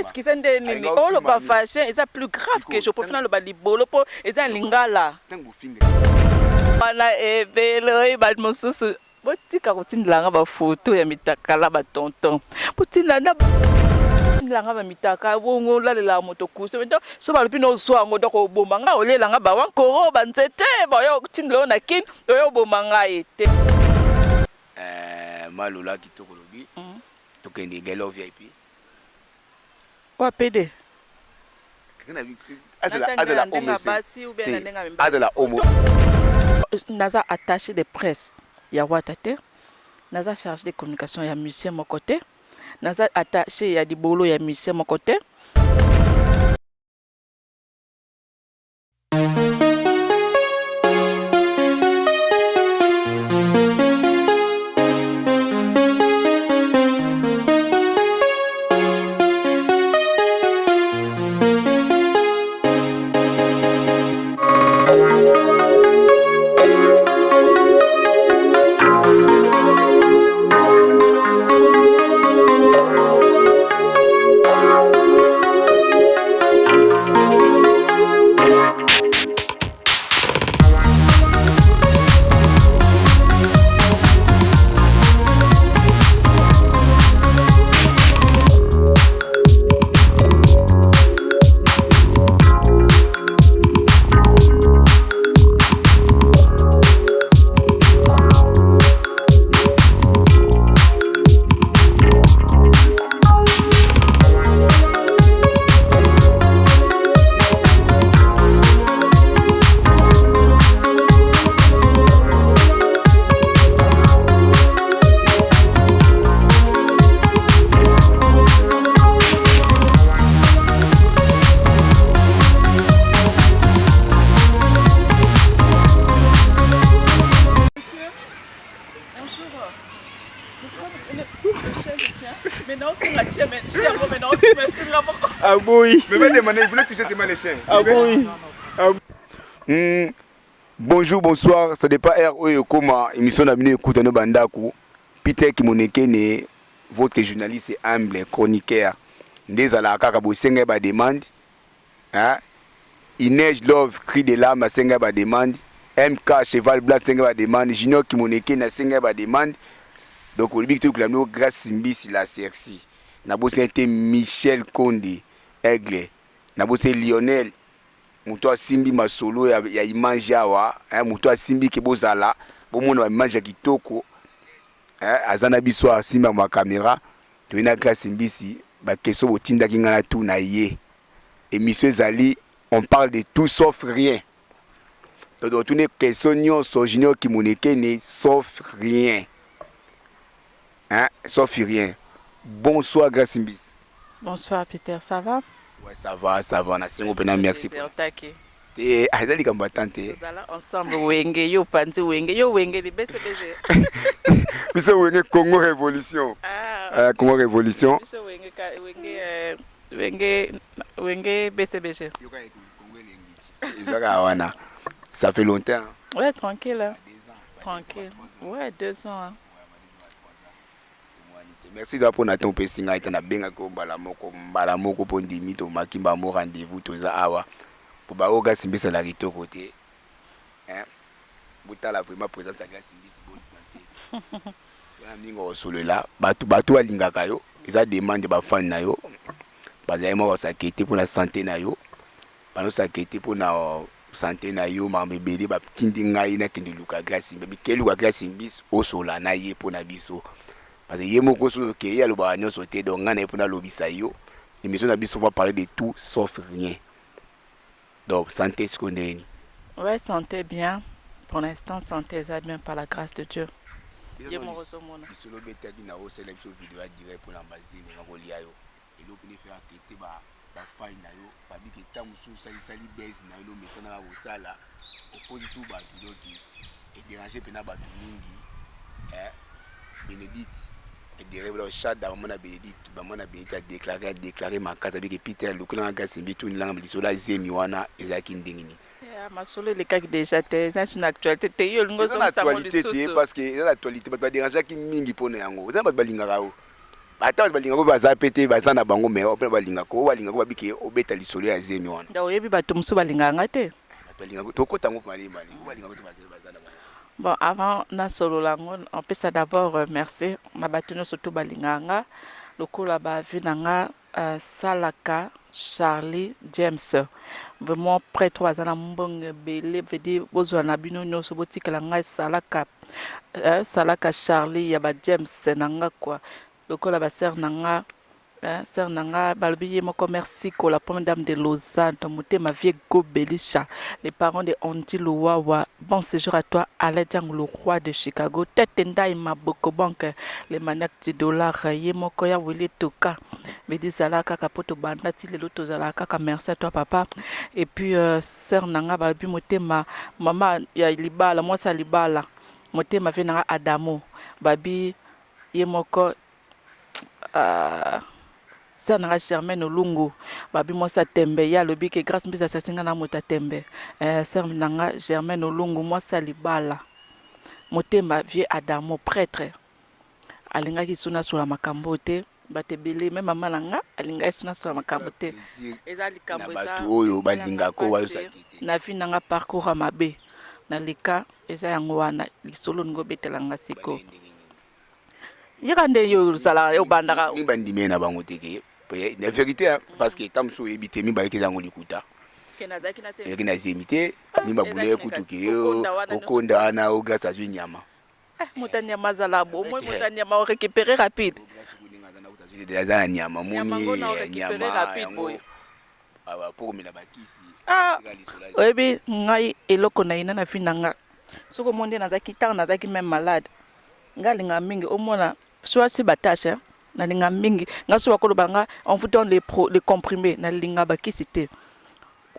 Excuse nde nini oloba vagin eza plus grave que je préfère naloba libolo mpo eza lingala wana ebele oyeba mosusu. Botika kotindela nga ba photo ya mitakala ba tonton. Botinda na tindela nga ba mitaka bongo olalelaka moto coussin mais donc so balobi na ozwa yango donc oboma nga olela nga ba wankoro ba nzete baoya kotindela yo na kin oya oboma ngai te. Eh, malola kitoko lobi mm. Tokende Gaylor VIP. Wa PD. Azala homo. Azala homo. Naza attaché de presse ya Wata te. Naza chargé de communication ya musicien moko te. Naza attaché ya libolo ya musicien moko te. Aboyi. Mais va demander, il voulait toucher seulement les chiens. Aboyi. Bonjour, bonsoir, ça dépend heure oyo ekoma émission na bino ekuta no bandako. Peter Kimonekene, votre journaliste humble, chroniqueur. Nde ezalaka kaka bosenga ba demande. Hein? Inej Love, cri de l'âme, asenga ba demande. MK Cheval Blanc asenga ba demande. Junior Kimonekene asenga ba demande. Donc olobi kitoko la Grace Mbisi la Cerci. Nabosani te Michel Konde Aigle. Nabosani Lionel moto asimbi masolo ya, ya image awa eh, moto asimbi ke bozala bomona ba image ya kitoko eh, aza na biso asimba ma camera toye na Grace Mbisi ba question botindaki ngai na tuna ye emission ezali on parle de tout sauf rien donc otuni question nyonso Junior Kimonekene sauf rien hein, sauf rien. Bonsoir Grace Mbisi. Bonsoir Peter, ça va? Ouais, ça va, ça va. Nasengo pena merci. Te eza likambo ya temps te. Tozala ensemble wenge yo panzi wenge yo wenge libese bese. Biso wenge Congo Révolution. Ah. Congo Révolution. Biso wenge ka wenge euh, wenge wenge BCBG. Yoka Congo elengi. Ezaka wana. Ça fait longtemps. Ouais, tranquille. Hein. Tranquille. Ouais, 2 ans. Hein. Merci d'abord mpona ntango opesi ngai te nabengaki yo mbala moko mbala moko mpo ndimi tomaki mbamo rendez-vous toza awa po baoyo Grace Mbisi azala kitoko te botala vraiment présence ya Grace Mbisi bonne santé wana mingi okosolola bato bato balingaka yo eza demande bafani na yo bazali moko basakete mpona santé na yo bazosakete mpona santé na yo makambo ebele batindi ngai nakende luka Grace Mbisi ke luka Grace Mbisi osola na ye mpona biso parce que ye moko soki okei alobaka nyonso te donc ngai na ye mpona alobisa yo émission na biso va parler de tout sauf rien donc santé sikoyo ndenge nini? Ouais, santé bien. Pour l'instant, santé eza bien par la grâce de Dieu. Ye moko ozomona. Lisolo obetaki na osala biso video ya direct mpona bazemi nga kolia yo eloko nde faire kete bafai na yo babiki eta mosusu osalisali base na yo nde omesanaka kosala okozisi bato donc edérange mpena bato mingi Bénédicte edere shada mama na Bénédicte mama na Bénédicte adéclaré adéclaré makasi abiki Peter alukelanga Grace Mbi tunilanga lisolo azemi wana ezalaki ndenge nini? Masolo elekaki déjà te, eza sur actualité te, yo olingi ozongisa ngo lisusu parce que eza na actualité bato badérangeaki mingi mpona yango eza bato balingaka yo. Ata bato balingaka baza pe te, baza na bango, mais oyo balingaka, oyo balingaka babiki obeta lisolo ya zemi wana. Donc oyebi bato mosusu balingaka nga te. Bato balingaka, tokota yango malembe, oyo balingaka te baza na bango. Bon, avant nasolola yango, opesa d'abord merci na bato nyonso to balingaka nga, lokola bavi na nga Salaka Charlie James, vraiment prêtre oyo aza na mbongo ebele, veut dire bozwa na bino nyonso, botikela ngai Salaka, Salaka Charlie ya ba James na nga quoi, lokola ba sœur na nga, sœur na nga balobi ye moko merci kola première dame de Lausanne, motema vieux Gobelisha, les parents de Andy Luwawa, bon séjour à toi Alain Django le roi de Chicago, Tete Ndai Maboko Banque, le maniaque du dollar, ye moko ya Willy Toka, Medi zala kaka po tobanda ti lelo tozala kaka, merci à toi papa. Et puis sœur na nga balobi motema mama ya libala, mwasi ya libala, motema vie na nga Adamo, babi ye moko sœur na nga Germaine Olungu, babi mwasi ya tembe, ye alobi ke Grâce Mbizi asasi nga na moto ya tembe. Sœur na nga Germaine Olungu, mwasi ya libala, motema vieux Adamo prêtre, alingaki so nasola makambo te, bato ebele, me mama na nga alingaki so nasola makambo te. Eza likambo eza bato oyo balingaka na vie na nga, parcours ya mabe naleka, eza yango wana lisolo olingi obetela nga siko yeka nde yo ozala obandaka. Mingi bandimi na bango te ke na vérité, parce que ta mosusu oyebi te, mibale eza yango likuta, ezalaki na zemi te, mi babula ye kutu ke okonda wana o Grâce azwi nyama. Moto ya nyama azala bo moi, moto ya nyama orécupérer rapide. Aza na nyama, moni nyama yango po komela bakisi. Oyebi ngai eloko na yina na vie na nga, soki omoni nde nazalaki, ntango nazalaki même malade, ngai alingaka mingi omona soit batache, nalinga mingi nga so bakoloba nga on vous donne les comprimés, nalinga bakisi te,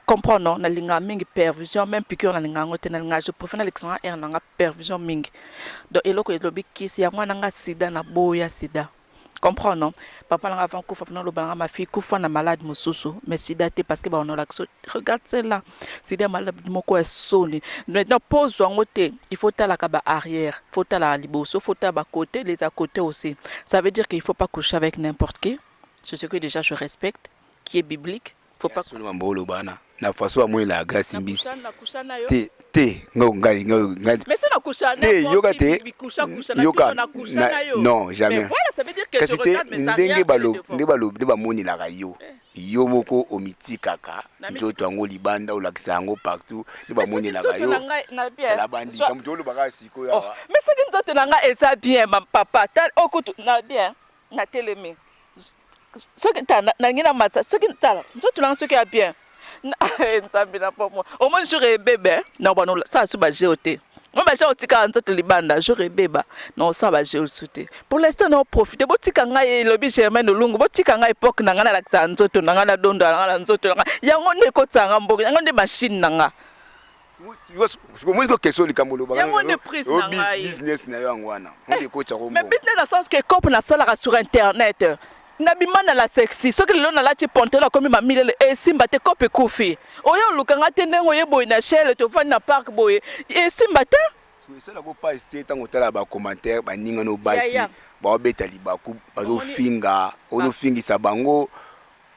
comprendre non, nalinga mingi perfusion, même piqûre nalinga yango te, nalinga, je préfère nalekisa nga aire nanga perfusion mingi. Donc eloko elobi kisi yango wana, nga sida na boya sida, comprendre non. Papa nanga avant kufa mpona oloba nanga: "Ma fille, kufa na malade mosusu, mais sida te", parce que baonolaka so, regarde celle-là, sida malade moko ya soni. Maintenant pose yango te, il faut talaka ba arrière, faut talaka liboso, faut tala ba côté, les à côté aussi. Ça veut dire qu'il faut pas coucher avec n'importe qui, c'est ce que déjà je respecte, qui est biblique, faut pas. Solo mambo oloba na na façon amonela Grâce Mbisi te te, ngai ngai te, yoka te, yoka, non, jamais. Kasi te ndenge nde balobi nde bamonelaka yo, yo moko omitikaka nzoto yango libanda, olakisa yango partout, nde bamonelaka yo nabandika moto olobaka sikoyo awa. Mais soki nzoto na ngai eza bien, papa, okutu na bien, natelemi, soki tala nalingi na mata, soki tala nzoto nanga soki ya bien, Nzambe na pomoi, omoni jour ebebe na bano sala so bageo te, mo bageo otikaka nzoto libanda, jour ebeba na osala bageo lisu te. Pour l'instant na oprofite, botika ngai, elobi Germaine Olungu, botika ngai époque na ngai, nalakisaka nzoto na ngai, nadondola na ngai na nzoto na ngai, yango nde ekotisaka nga mboka, yango nde machine na nga. Omoni ko question likambo olobaka. Yango nde prise na ngai. Business na yo yango wana onde ekotisa. Mais business na sens que cope nasalaka sur internet, nabima na la sexy, soki lelo nalati pantalon akomi mamilele, esimba te, cope ekufi. Oyo olukanga te ndenge oye boye na chele, tovandi na park boye, esimba te. Esalaka mpasi te ntango otala bacommentaire, baninga no basi baobeta libaku, bazofinga, ozofingisa bango,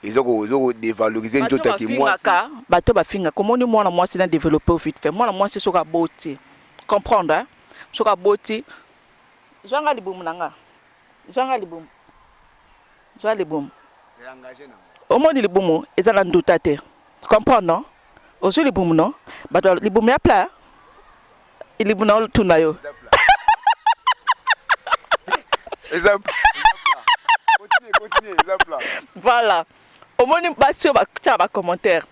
ezokodévaloriser nzoto ya kimwasi. Bato bafingaka, omoni mwana mwasi na développe vite fait, mwana mwasi soki aboti, comprendre, soki aboti, zwanga libumu na nga, zwanga libumu, zwa libumu, omoni libumu eza na nduta te, comprendre non, ozwi libumu no, bato libumu ya plat, libumu na otuna yo. Eza. Voilà, omoni basi oyo batia bacommentaire,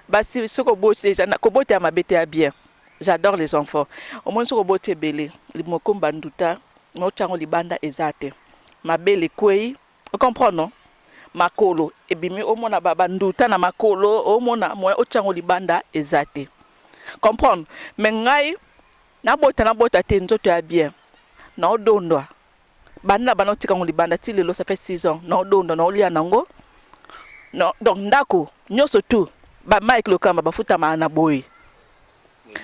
basi soki oboti déjà, kobota ya mabe te, ya bien, j'adore les enfants, omoni soki oboti ebele, libumu ekomi banduta, otya yango libanda eza te, mabele ekwei, ocomprendre non, makolo ebimi, omona banduta na makolo, omona moyen otya yango libanda eza te, comprendre. Mais ngai nabota, nabota te, nzoto ya bien, naodondwa banda na bana, otika yango libanda ti lelo, ça fait 6 ans, naodondwa, naolia nango no. Donc ndako nyonso tu bamike Lokamba bafutamaka na boye,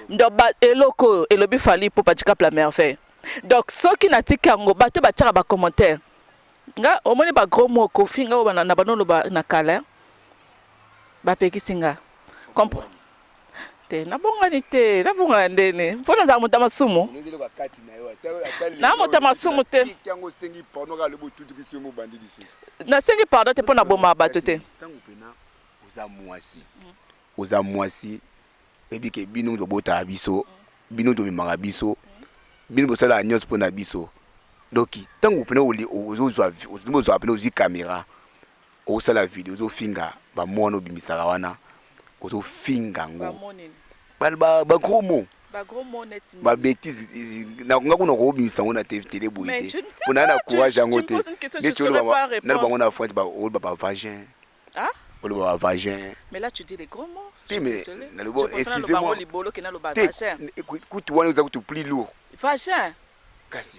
donc eloko oyo elobi Fally Ipupa Dicap la Merveille. Donc soki natiki yango, bato batiaka bacommentaire. Nga omoni ba gros mots kofi nga oyo na bando oloba na kala bapekisi nga. Comp te nabongani te nabongana ndeni mpo nazala moto ya masumu na moto ya masumu te nasengi pardon te mpo nabomaka bato te. Oza mwasi, oza mwasi, oyebi ke bino tobotaka biso, bino tomemaka biso, bino bosalaka nyonso mpo na biso. Donc ntango mpena ozozwa ozwa mpena ozwi caméra, osala video, ozofinga bamwana obimisaka wana, ozofinga yango ba gros mots, babêtises. Nga kuna kobimisa yango na télé boye te, mpo naa na courage yango te. Neti naloba bango na France, oloba bavagin, oloba bavagin. Mais là, tu dis les gros mots. Te, mais naloba, excusez-moi, te kutu wana eza kutu plus lourd. Vagin. Kasi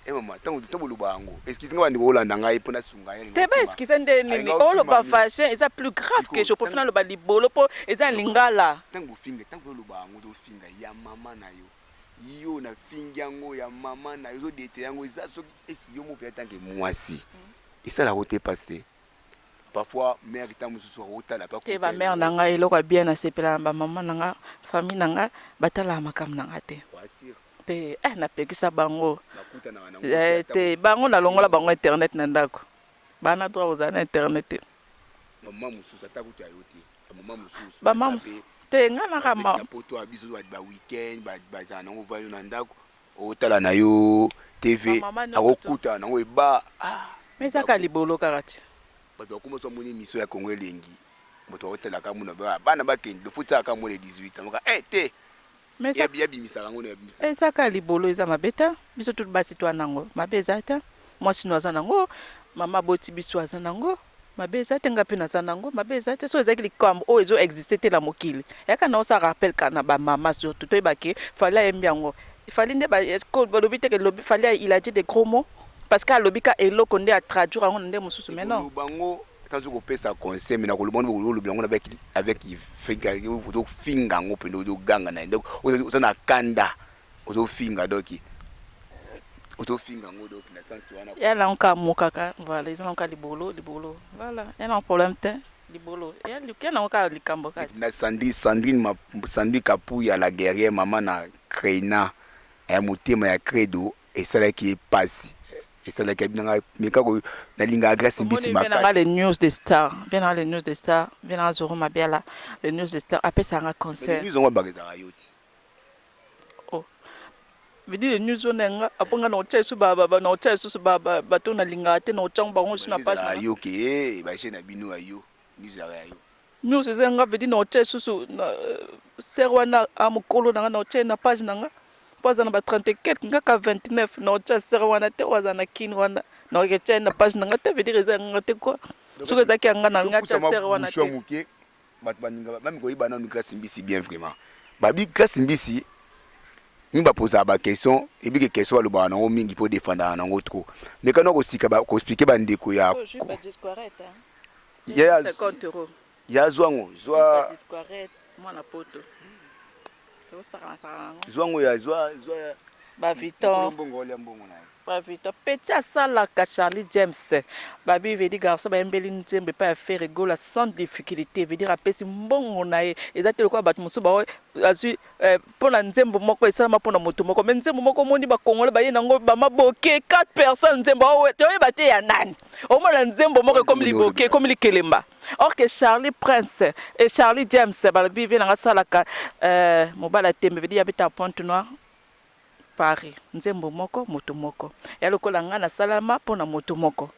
e mama, ntango ntango oloba yango, excuse nga, bandeko olanda ngai mpo nasunga ye. Te, ba excuse nde nini? Oloba vagin eza plus grave que je préfère naloba libolo mpo eza lingala. Ntango ofinga, ntango oloba yango, ozofinga ya mama na yo, yo nafingi yango ya mama na yo, ozodete yango, eza soki yo mo mpenza tanke mwasi esalaka te pasi te. Parfois mère ntango mosusu akotala. Te, bamère na ngai, eloko ya bien, nasepela na bamama na nga, famille na nga, batalaka makambo na nga te. Te, napekisa bango te. Bango nalongola bango internet na ndako, bana droit kozala na internet te. Mama mosusu ata kutu ya yo te, mama mosusu. Bama mosusu te, nga naka ma poto ya biso, ba weekend bazala nango vayo na ndako, otala na yo TV, akokutana nango eba. Mais ezaka libolo kaka ti. Bato bakoma so amoni émission ya Congo Elengi, moto akotalaka mona bana bakende lofo tiaka mona 18 amoka te, yabimisaka yango. Ezaka libolo, eza mabe te. Biso tu basi twa nango, mabe eza te. Mwasi no aza nango, mama aboti biso aza nango, mabe eza te. Nga mpe naza nango, mabe eza te. So ezalaki likambo oyo ezo existe te na mokili, eyaka na osala rappel kaka na bamama surtout. Toyebake Fally ayembi yango, Fally nde balobi te ke lobi Fally, il a dit des gros mots parce que alobi ka eloko nde atraduire yango na nde mosusu, mais non. Bango tanzo kopesa conseil, mais na koloba olobi yango avec ozofinga yango mpenza, ozoganga na ye, donc oza na kanda, ozofinga, donc ozofinga yango, donc na sens wana. Ya nango kaka mo kaka, voilà, eza nango kaka libolo, libolo, voilà, ya nango problème te, libolo ya nango kaka likambo kati. Na Sandrine, Sandrine Kapuya, la guerrière, mama na Kreina ya motema ya Credo, esalaki ye pasi, esalaki nanga meka nalingaka Grâce Mbisi. Makasi les news de star, bien nanga les news de star, bien nanga Zoro Mabiala, les news de star apesanga concert. News yango baka ezalaka yo ti. Oh, veut dire news wana yanga apo nga na otya lisusu, na otya lisusu bato nalingaka te, na otyango bango lisusu na page. Yo ke bachaîne na bino ya yo, news ezalaka ya yo. News eza yanga, veut dire na otya lisusu ser wana a mokolo na nga, na otya ye na page na nga mpo aza na ba 30 et quelque, nga ka 29. Na otya ser wana te oyo aza na Kini wana, na oketya ye na page na nga te, veut dire eza yanga te quoi. Soki ezalaki yanga, na nga tya ser wana te. Moke bato baninga bami koyeba nanu Grâce Mbisi bien. Vraiment, babi Grâce Mbisi mingi bapozaka baquestion, ebike question balobaka nango mingi mpo defendaka nango trop, mais kana kosika koexpliquer bandeko ya ya zwango zwa mwana poto. Zwango ya zwa zwa. Bavuitton. Mbongo olia mbongo na ye. Bavuitton petit asalaka Charlie James, babi vedi garçon bayembeli nzembo epai ya Ferre Gola sans difficulté, veut dire apesi mbongo na ye. Eza te lokola bato mosusu bao azwi mpo na nzembo moko esalama mpo na moto moko, mais nzembo moko omoni bakongole baye nango bamaboke 4 personnes, nzembo toyeba te ya nani. Omona nzembo moko ekomi liboke, ekomi likelemba, or que Charlie Prince et Charlie James, balobi vie nanga asalaka mobali atembe, veut dire abeta Pointe Noire, Paris, nzembo moko, moto moko ya lokola ngai nasalama mpo na moto moko.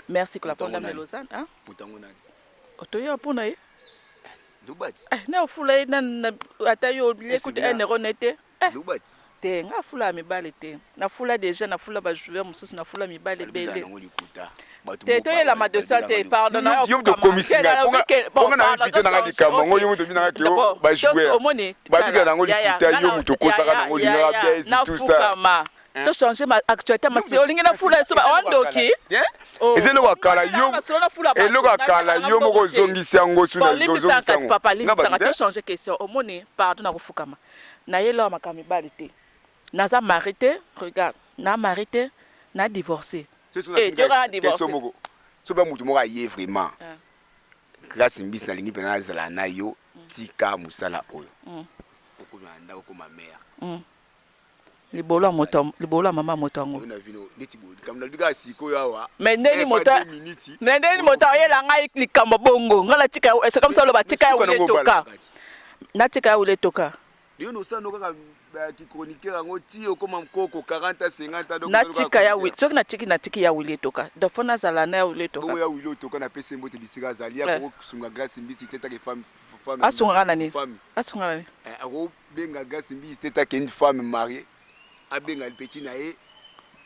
Merci kolaponda me Lausanne. Otoyewa mpo na ye na ofula ye ata yo olie kutu 1 euro ne te. Te, nga afula ya mibale te, nafula déjà, nafula bajoueur mosusu, nafula mibale ebele te. Toyelama dossier te, pardon. Yo moto okomisi ngai mponga na invité nanga likambo yango, yo moto obinanga ke bajoueur babika nango likuta, yo moto okosaka nango, olingaka bese, tout ça. Tochange actualité masi, olingi nafula eso wandoki. Eza eloko ya kala, yo eloko ya kala, yo moko ozongisi yango. Limbisaka papa, limbisaka, tochange question. Omoni, pardon, nakofukama nayelawa makambo mibale te. Naza marié te, regarde, na marié te, na divorcé. Question moko, soki ba motu moko aye vraiment, Grâce Mbisi, nalingi mpena nazala na yo, tika mosala oyo, okoma na ndako, okoma mare. Libolo ya moto, libolo ya mama moto yango. Neti likambo nalobi kaka sikoyo awa. Mais ndeni moto, mais ndeni moto ayela ngai likambo bongo, ngai natika, c'est comme ça oloba tika ya wule toka, natika ya wule toka. Yo nosala kaka kichroniqueur yango ti okoma mkoko 40 50 ans. Natika ya wili, soki natiki, natiki ya wili etoka, donc faut nazala na ya wili etoka. Bongo ya wili otoka, napesi mbote bisika azali, akosunga Grâce Mbisi te take femme? Asungaka na nini? Asungaka na nini? Akobenga Grâce Mbisi te take une femme mariée, abenga petit na ye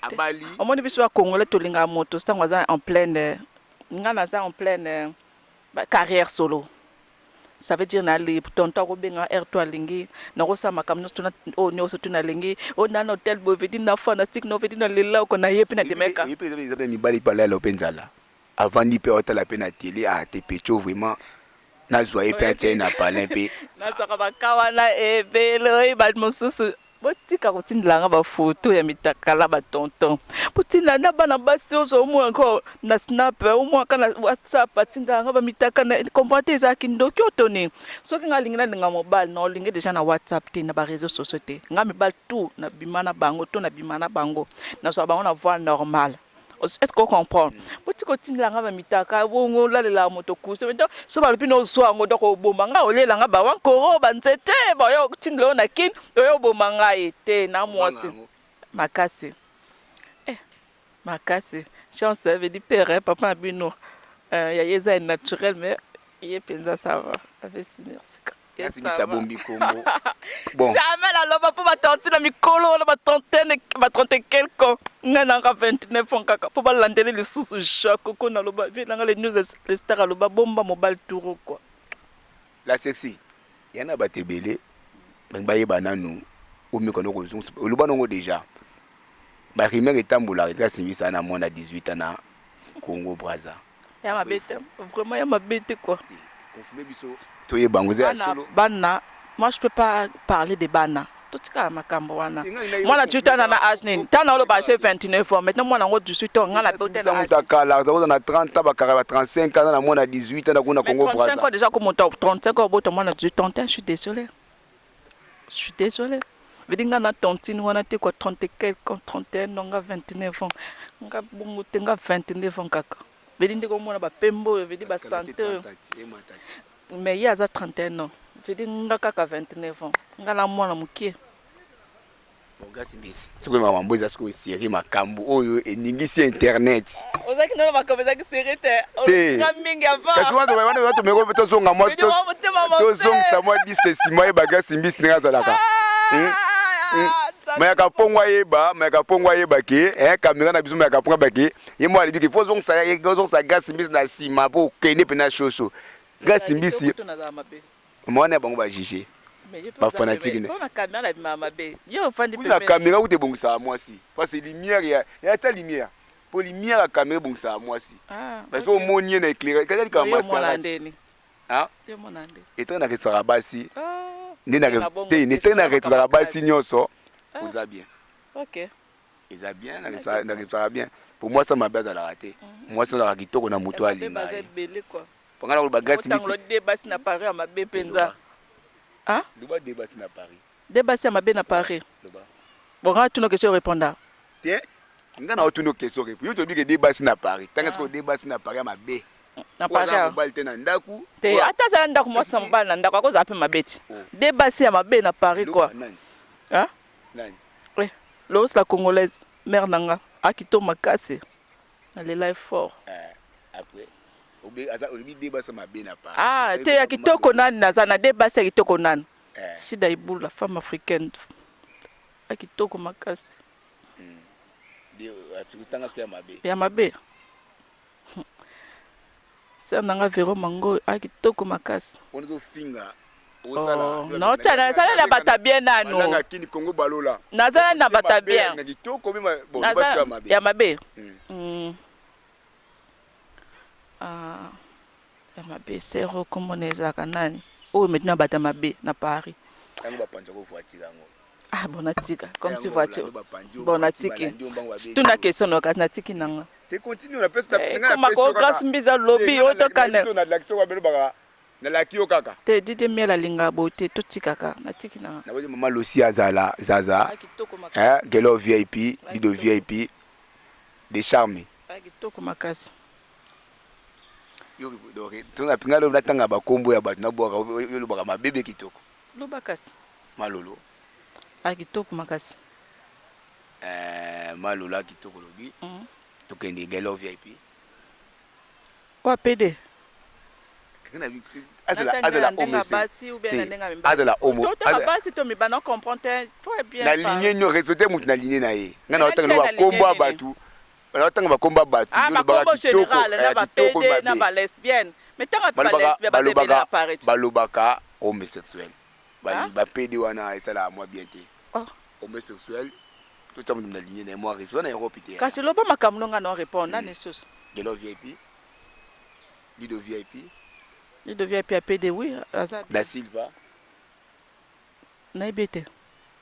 abali. Omoni, biso bacongolais tolingaka moto ntango aza en pleine. Nga naza en pleine carrière solo, ça veut dire na libre. Tonton akobenga heure to alingi, nakosala makambo nyonso oyo nyonso tu nalingi. Oyo na na hotel boye vedi na fanatique no vedi na lela oko na ye mpe na demeka. Eza mpe mibali palala mpe nzala, avandi mpe aotala mpe na télé, ate pecho vraiment nazwa ye mpe atia ye na palin mpe. Nazwaka baka wana ebele. Oyo bato mosusu, botika kotindelanga bafoto ya mitakala. Batonton botinda na bana basi ozo omona encore na Snap, omonaka na WhatsApp, atindelanga bamitaka na comprendre te. Ezalaki ndoki oyo toni. Soki nga alingi nalinga mobali, na olingi déjà na WhatsApp te, na baréseaux sociaux te. Nga mibali tout nabima na bango to nabima na bango, nazwa bango na voie normale. Est-ce qu'on comprend? Botika otindelanga bamitaka bongo, olalelaka moto kuse. So balobi na ozwa yango, donc oboma ngai, olelanga bawankoro banzete baoya otindela oyo na kini oyo oboma ngai te. Na mwasi makasi, eh, makasi chance veut dire père, papa na bino ya ye eza naturel, mais ye mpenza ça va, apesi merci. Nasibisa bombi kombo. Bon, jamais naloba mpo batanti na mikolo wana, batrentaine, ba 30 et quelque, ngai nanga 29 ans kaka mpo balandeli lisusu Jakoko. Naloba vie nanga le news, le star aloba bomba mobali turo quoi. La sexy ya na bato ebele bangi bayeba nanu omeka no kozongisa. Oloba nango déjà, barumeur etambolaka eza simbisa na mwana 18 ans na Congo Braza. Ya mabe te, vraiment ya mabe te quoi. Confirme biso toyeba yango, eza ya solo? Bana, moi je peux pas parler de bana. Totikala makambo wana. Mwana 18 ans na âge nini? Ntango oloba j'ai 29 ans maintenant, mwana yango 18 ans, nga na te. Moto akala aza na 30 ans, bakaka ba 35 ans na mwana 18 ans na kuna Congo Braza. 35 ans déjà, ko moto 35 ans obota mwana 18 ans te, je suis désolé, je suis désolé. Vedi nga na tontine wana te quoi, 30 et quelque ans, 31 ans, nga 29 ans, nga bongo te, nga 29 ans kaka. Vedi ndenge omona bapembe oyo, vedi basante oyo, mais ye aza 31 ans, vedi nga kaka 29 ans, nga na mwana mokie. Grâce Mbisi, soki makambo eza sikoyo série, makambo oyo eningisi internet. Ozalaki nano, makambo ezalaki série te. Te. Mingi avant. Kasi wana tomeko tozonga mwa, tozongisa mwa disque nsima, yeba Grâce Mbisi ndenge azalaka. Mayaka mpongo ayeba, mayaka mpongo ayeba ke caméra na biso, mayaka mpongo ayeba ke ye mo alobi ke faut ozongisa Grâce Mbisi na nsima mpo okende mpena shosho Grâce Mbisi mwana ya bango bajuge bafanatike. Kuna caméra kuta ebongisaka mwasi, parce lumière ya ta lumière, mpo lumière ya caméra ebongisaka mwasi. Parce omoni ye na éclairage, kaza likambo mascarade etango na restaurant basi te, nete na restaurant basi nyonso oza bien, eza bien na restaurant bien. Po mwasi mabe azalaka te, mwasi azalaka kitoko na moto alinga ye. Mpo na koloba Grâce Mbisi de basi na Paris ya mabe mpenza. Loba de basi na Paris. De basi ya mabe na Paris. Bon, nga tuna question, répondre. Te, nga na otuna question, yo toyebi ke de basi na Paris, tanga sikoyo de basi na Paris ya mabe. Na Paris mobali te na ndako. Te, ata azala ndako, mwasi na mobali na ndako akozala mpe mabe ti. De basi ya mabe na Paris quoi. Nani? Loos la congolaise, mère na nga akito makasi, nalela ye fort. Après olobi de basi mabe na Paris. Ah te, ya kitoko nani? Naza na de basi ya kitoko nani? Shida Ibula, femme africaine ya kitoko makasi. Tanga ya mabe. Ya mabe, sœur nanga Vero Mango a kitoko makasi. Wana ozofinga. Naotya nazala na bato bien nanu. Kini Kongo balola. Nazala na bato bien. Na kitoko. Ya mabe, ya mabe, sœur komona ezalaka nani oyo maintenant bato ya mabe na Paris? Yango bapanzaka voiture yango. Ah bon, natika comme si voiture. Bon, natiki tuna question no, kasi natiki nanga. Te, continue, napesi. Komaka Grâce Mbizi alobi otokane. Nalaki yo kaka. Te, Didi Miel alingaka boye te, totikaka, natiki nanga. Nakozi mama Losi azala zaza Gelo VIP, Dido VIP de charme. Kitoko makasi. Nga lobi natanga bakombo ya bato, nabwaka yo, olobaka mabebe kitoko. Loba kasi. Malolo. A kitoko makasi. Malolo a kitoko lobi. Tokende Gelo VIP. Oyo pd. Azala azala homo basi to mibali, na comprendre te, faut bien. Na ligne nio, respecte mutu na ligne na ye. Nga na otanga bakombo ya bato, naotanga bakombo ya bato. Bakombo général na bapd na balesbienne, mais ntango balobaka homosexuel, bapd wana esalaka mwa bien te. Homosexuel, totia mutu na ligne na ye, mwa respect na Europe te. Kasi loba makambo nonga na répondre nani susu. Gelo VIP, Lido VIP. Lido VIP ya PD, oui, aza. Da Silva. Nayebi te.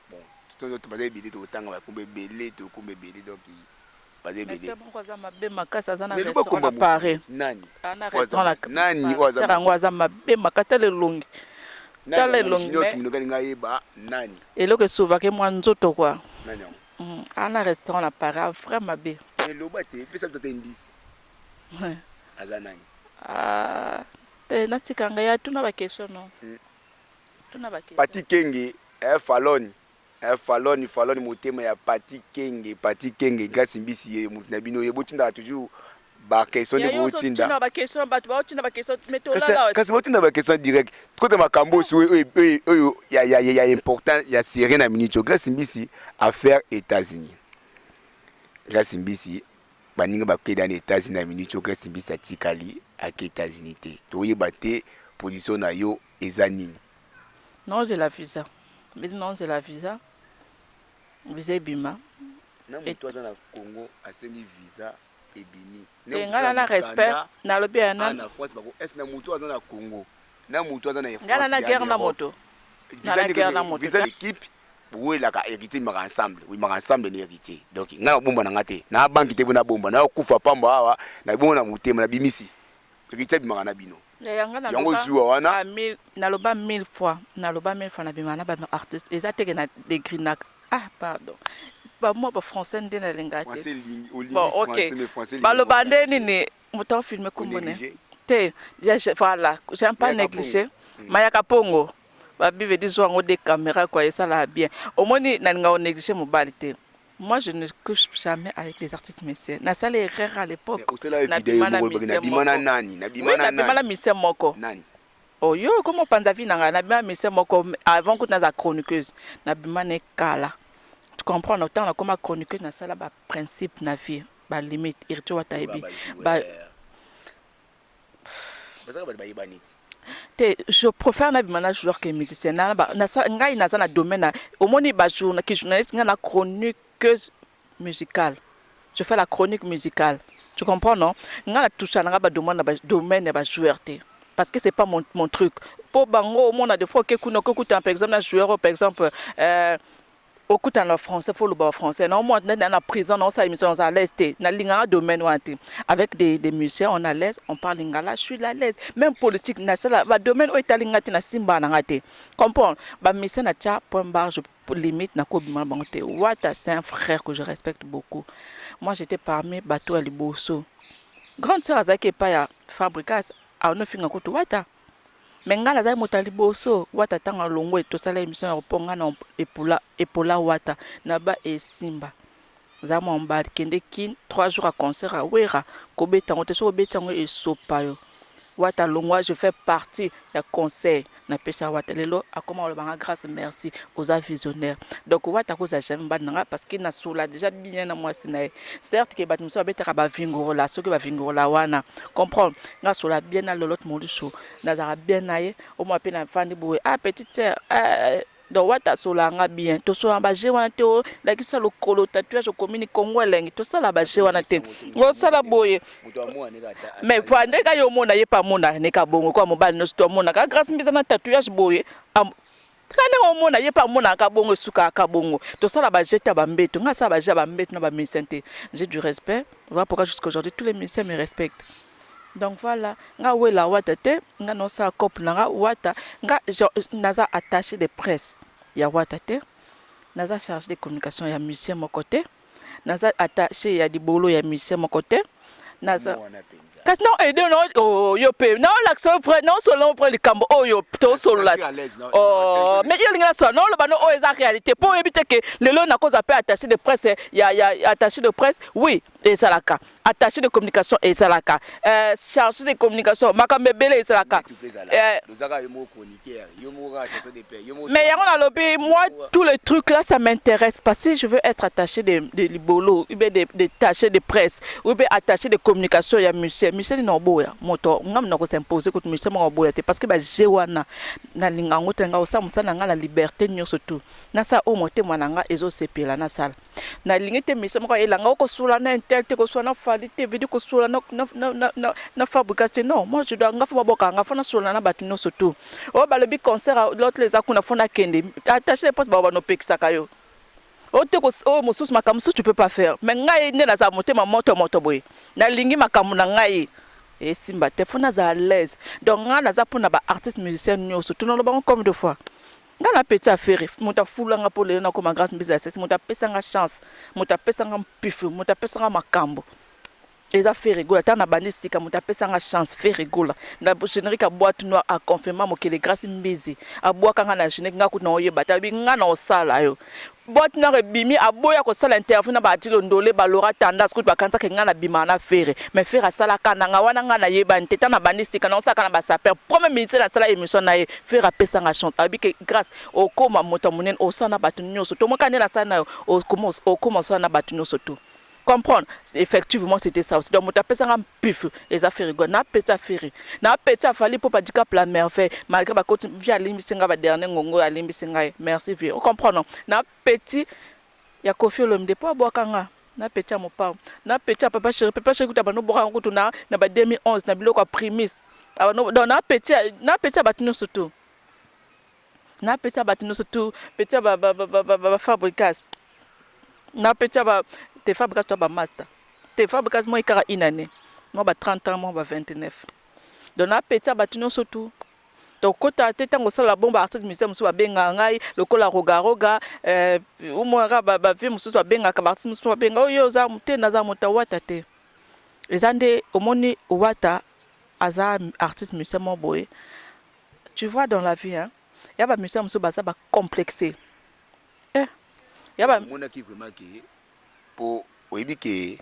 Bon, baza ebele, tokotanga bakombo ebele, tokombo ebele, donc baza ebele. Moko aza mabe makasi, aza na restaurant na Paris. Nani? Na restaurant. Nani? Yango aza mabe makasi, tala elongi, tala elongi. Alinga yeba nani. Eloko esuvaki mwa nzoto kua. Nani yango? Ana restaurant na Paris, vrai mabe. Eloba te, pesa biso te indice, aza nani? Te, natika ngai, atuna baquestion, no, tuna baquestion. Pati Kenge, Falone, Falone, Falone, motema ya Pati Kenge, Pati Kenge. Grâce Mbisi ye motu na bino ye, botindaka toujours baquestion nde botinda. Baquestion, bato baotinda baquestion, mais tolala. Kasi botinda baquestion direct, kota makambo osi oyo ya important, ya sérieux na minute oyo. Grâce Mbisi, affaire États-Unis. Grâce Mbisi, baninga bakenda na États-Unis, na minute oyo Grâce Mbisi atikali ake États-Unis te, toyeba te position na yo eza nini. Naozela visa, naozela visa, visa ebima. Na moto aza na Congo asengi visa, ebimi. Te, ngai na respect nalobi ya na France bako est na moto aza na Congo na moto aza na ngai na guerre na moto. Na guerre na moto. Visa équipe boyelaka héritier, bimaka ensemble, bimaka ensemble na héritier. Donc ngai nabomba na nga te na banki te, mpo nabomba nakokufa pamba awa, nabongo na motema nabimisi. Héritier abimaka na bino, yango zuwa wana. Naloba mille fois, naloba mille fois, nabimaka na baartiste, eza teke na dégrinaka. Ah pardon, bamwa bafrançais nde nalinga te. Bon, ok, baloba nde nini, moto afilme kombo ne te. Voilà, j'aime pas négliger Mayaka Pongo, babive di zwa yango de caméra quoi, esalaka bien. Omoni, nalinga konéglige mobali te. Moi, je ne couche jamais avec les artistes musiciens. Nasala erreur à l'époque. Nabima na nani? Nabima na musicien moko. Nani? Oyo komo opanza vie na ngai. Nabima na musicien moko avant kutu naza chroniqueuse, nabima na ekala, tu comprends? Na ntango nakoma chroniqueuse, nasala baprincipe na vie, balimite. Héritier Wata yebi. Bazaka bato bayeba neti. Te, je préfère nabima na joueur que musicien. Ngai naza na domaine na omoni ki journaliste, ngai na chroniqueuse musicale, je fais la chronique musicale, tu comprends? Non, ngai na toucha nanga badomaine na domaine ya bajoueur te, parce que c'est pas mon truc. Mpo bango omona des fois oke kuna, okekuta par exemple na joueur oyo, par exemple okutana na français, faut oloba français na omona nde na prison na osala émission, naza à l'aise te, nalingaka domaine wana te. Avec des musiciens, on est à l'aise, on parle lingala, je suis à l'aise. Même politique, nasala badomaine oyo etali nga te, nasimba na nga te, comprendre? Bamusicien na tia point barre, je limite, nakobima na bango te. Wata, c'est un frère que je respecte beaucoup. Moi, j'étais parmi bato ya liboso. Grande sœur azalaki epai ya Fabricas, aonofinga kutu Wata, mais ngai nazali moto ya liboso. Wata ntango alongwe, tosala émission ya mpo ngai na epola, epola Wata na ba esimba za mwa mobali. Kende Kin, 3 jours ya concert awera, kobeta yango te, soki obeti yango esopa yo. Wata longwa, je fais partie ya conseil napesa Wata. Lelo akoma kolobanga: "Grâce, merci, oza visionnaire." Donc Wata akozala jamais mobali na nga, parce que nasola déjà bien na mwasi na ye. Certes ke bato mosusu babetaka bavingorola, soki bavingorola wana, comprendre, nga sola bien na Lolote Molisho, nazalaka bien na ye. Omwa mpe nafandi boye, ah petite sœur, ah, donc Wata asolanga bien, tosolaka baje wana te. Olakisa lokolo, tatouage, okomi ni Kongo elengi, tosala baje wana te, osala boye. Mais voi ndenge yo omona ye mpe amona neka bongo kwa mobali nyonso to amonaka Grâce Mbiza na tatouage boye. Kaka ndenge omona ye mpe amonaka bongo, esukaka bongo. Tosala bajete ya bambeto, ngai asala baje ya bambeto na bamusicien te. J'ai du respect, voilà pourquoi jusqu'aujourd'hui tous les musiciens me respectent. Donc voilà, nga wela Wata te, nga naosala cope na nga Wata. Nga naza attaché de presse ya Wata te, naza chargé de communication ya musicien moko te, naza attaché ya libolo ya musicien moko te. Naza kasi na aide na, oh, yo mpe naolakisa yo vrai, naosolola vrai likambo oyo tosolola. Oh, mais yo olingi nasola, naoloba no oyo eza réalité, mpo oyebi te ke lelo nakozwa mpe attaché de presse ya attaché de presse. Oui, ezalaka attaché de communication, ezalaka chargé de communication, makambo ebele ezalaka. Mais yango nalobi, moi, tous les trucs là, ça m'intéresse parce que je veux être attaché de libolo ou bien de attaché de presse ou bien attaché de communication ya musicien. Musicien nini oboya moto? Ngam na kos'impose kutu musicien moko oboya te, parce que baje wana nalinga yango te. Nga osala mosala na nga na liberté nyonso tu, nasala oyo motema na nga ezosepela nasala. Nalingi te musicien moko ayelanga okosula na un tel te, kosula na Fally te, vidi kosula na Fabregas te. Non, moi je dois, nga fo baboka nga, fo nasolola na bato nyonso tu. Oyo balobi concert, l'autre eza kuna, fo nakende. Attaché de presse bao banopekisaka yo oyo te, oyo mosusu, makambo mosusu tu peux pas faire. Mais ngai nde nazala motema moto moto boye, nalingi makambo na ngai esimba te, fo nazala à l'aise. Donc ngai naza mpona baartiste musicien nyonso. Tunaloba ngo comme deux fois, ngai na petit affaire, moto afulanga mpo lelo nakoma Grâce Mbizi ya sesi, moto apesanga chance, moto apesanga mpifu, moto apesanga makambo eza Ferre Gola. Ntango na bandi sika, moto apesanga chance, Ferre Gola. Na générique ya Boîte Noire, aconfirma mokili. Grâce Mbizi abwakanga na générique, nga kutu na oyeba te, alobi nga na osala yo. Boîte Noire ebimi, aboya kosala interview na baadilo ndole, balora tendance kutu bakanisaka nga na bima na Ferre. Mais Ferre asalaka na nga wana, nga nayebani te. Ntango na bandi sika, naosalaka na basaper, premier ministre nasala émission na ye, Ferre apesanga chance, alobi ke Grâce, okóma moto ya monene, osala na bato nyonso. Tomoka nde nasala na yo, okóma osala na bato nyonso tu comprendre. Effectivement, c'était ça aussi. Donc moto apesanga mpif eza Ferre Gola. Napesa Ferre, napesa Fally mpo Badicap la Merveille, malgré bakoti vie, alimbisi ngai badernier ngongo, alimbisi ngai, merci vie, ocomprendre. Na petit ya Koffi Olomide mpo abwaka nga, na petit ya Mopao, na petit ya Papa Chéri. Papa Chéri kuta bano bwaka kutu na ba 2011 na biloko ya primis. Donc na petit, na petit ya bato nyonso tu, na petit ya bato nyonso tu, petit ya bafabricas, na petit ya ba te Fabregas to bamaster te. Fabregas moi kaka une année, mwa ba 30 ans, mwa ba 29. Donc na petit ya bato nyonso tu. Tokota te ntango osala bon. Baartiste musicien mosusu babengaka ngai lokola Rogaroga, omonaka bavie mosusu babengaka, baartiste mosusu babenga oyo oza te. Naza moto awata te, eza nde omoni Wata aza artiste musicien moko boye. Tu vois, dans la vie, hein, ya bamusicien mosusu baza bacomplexe, eh, ya ba Omonaki vraiment ke mpo oyebi ke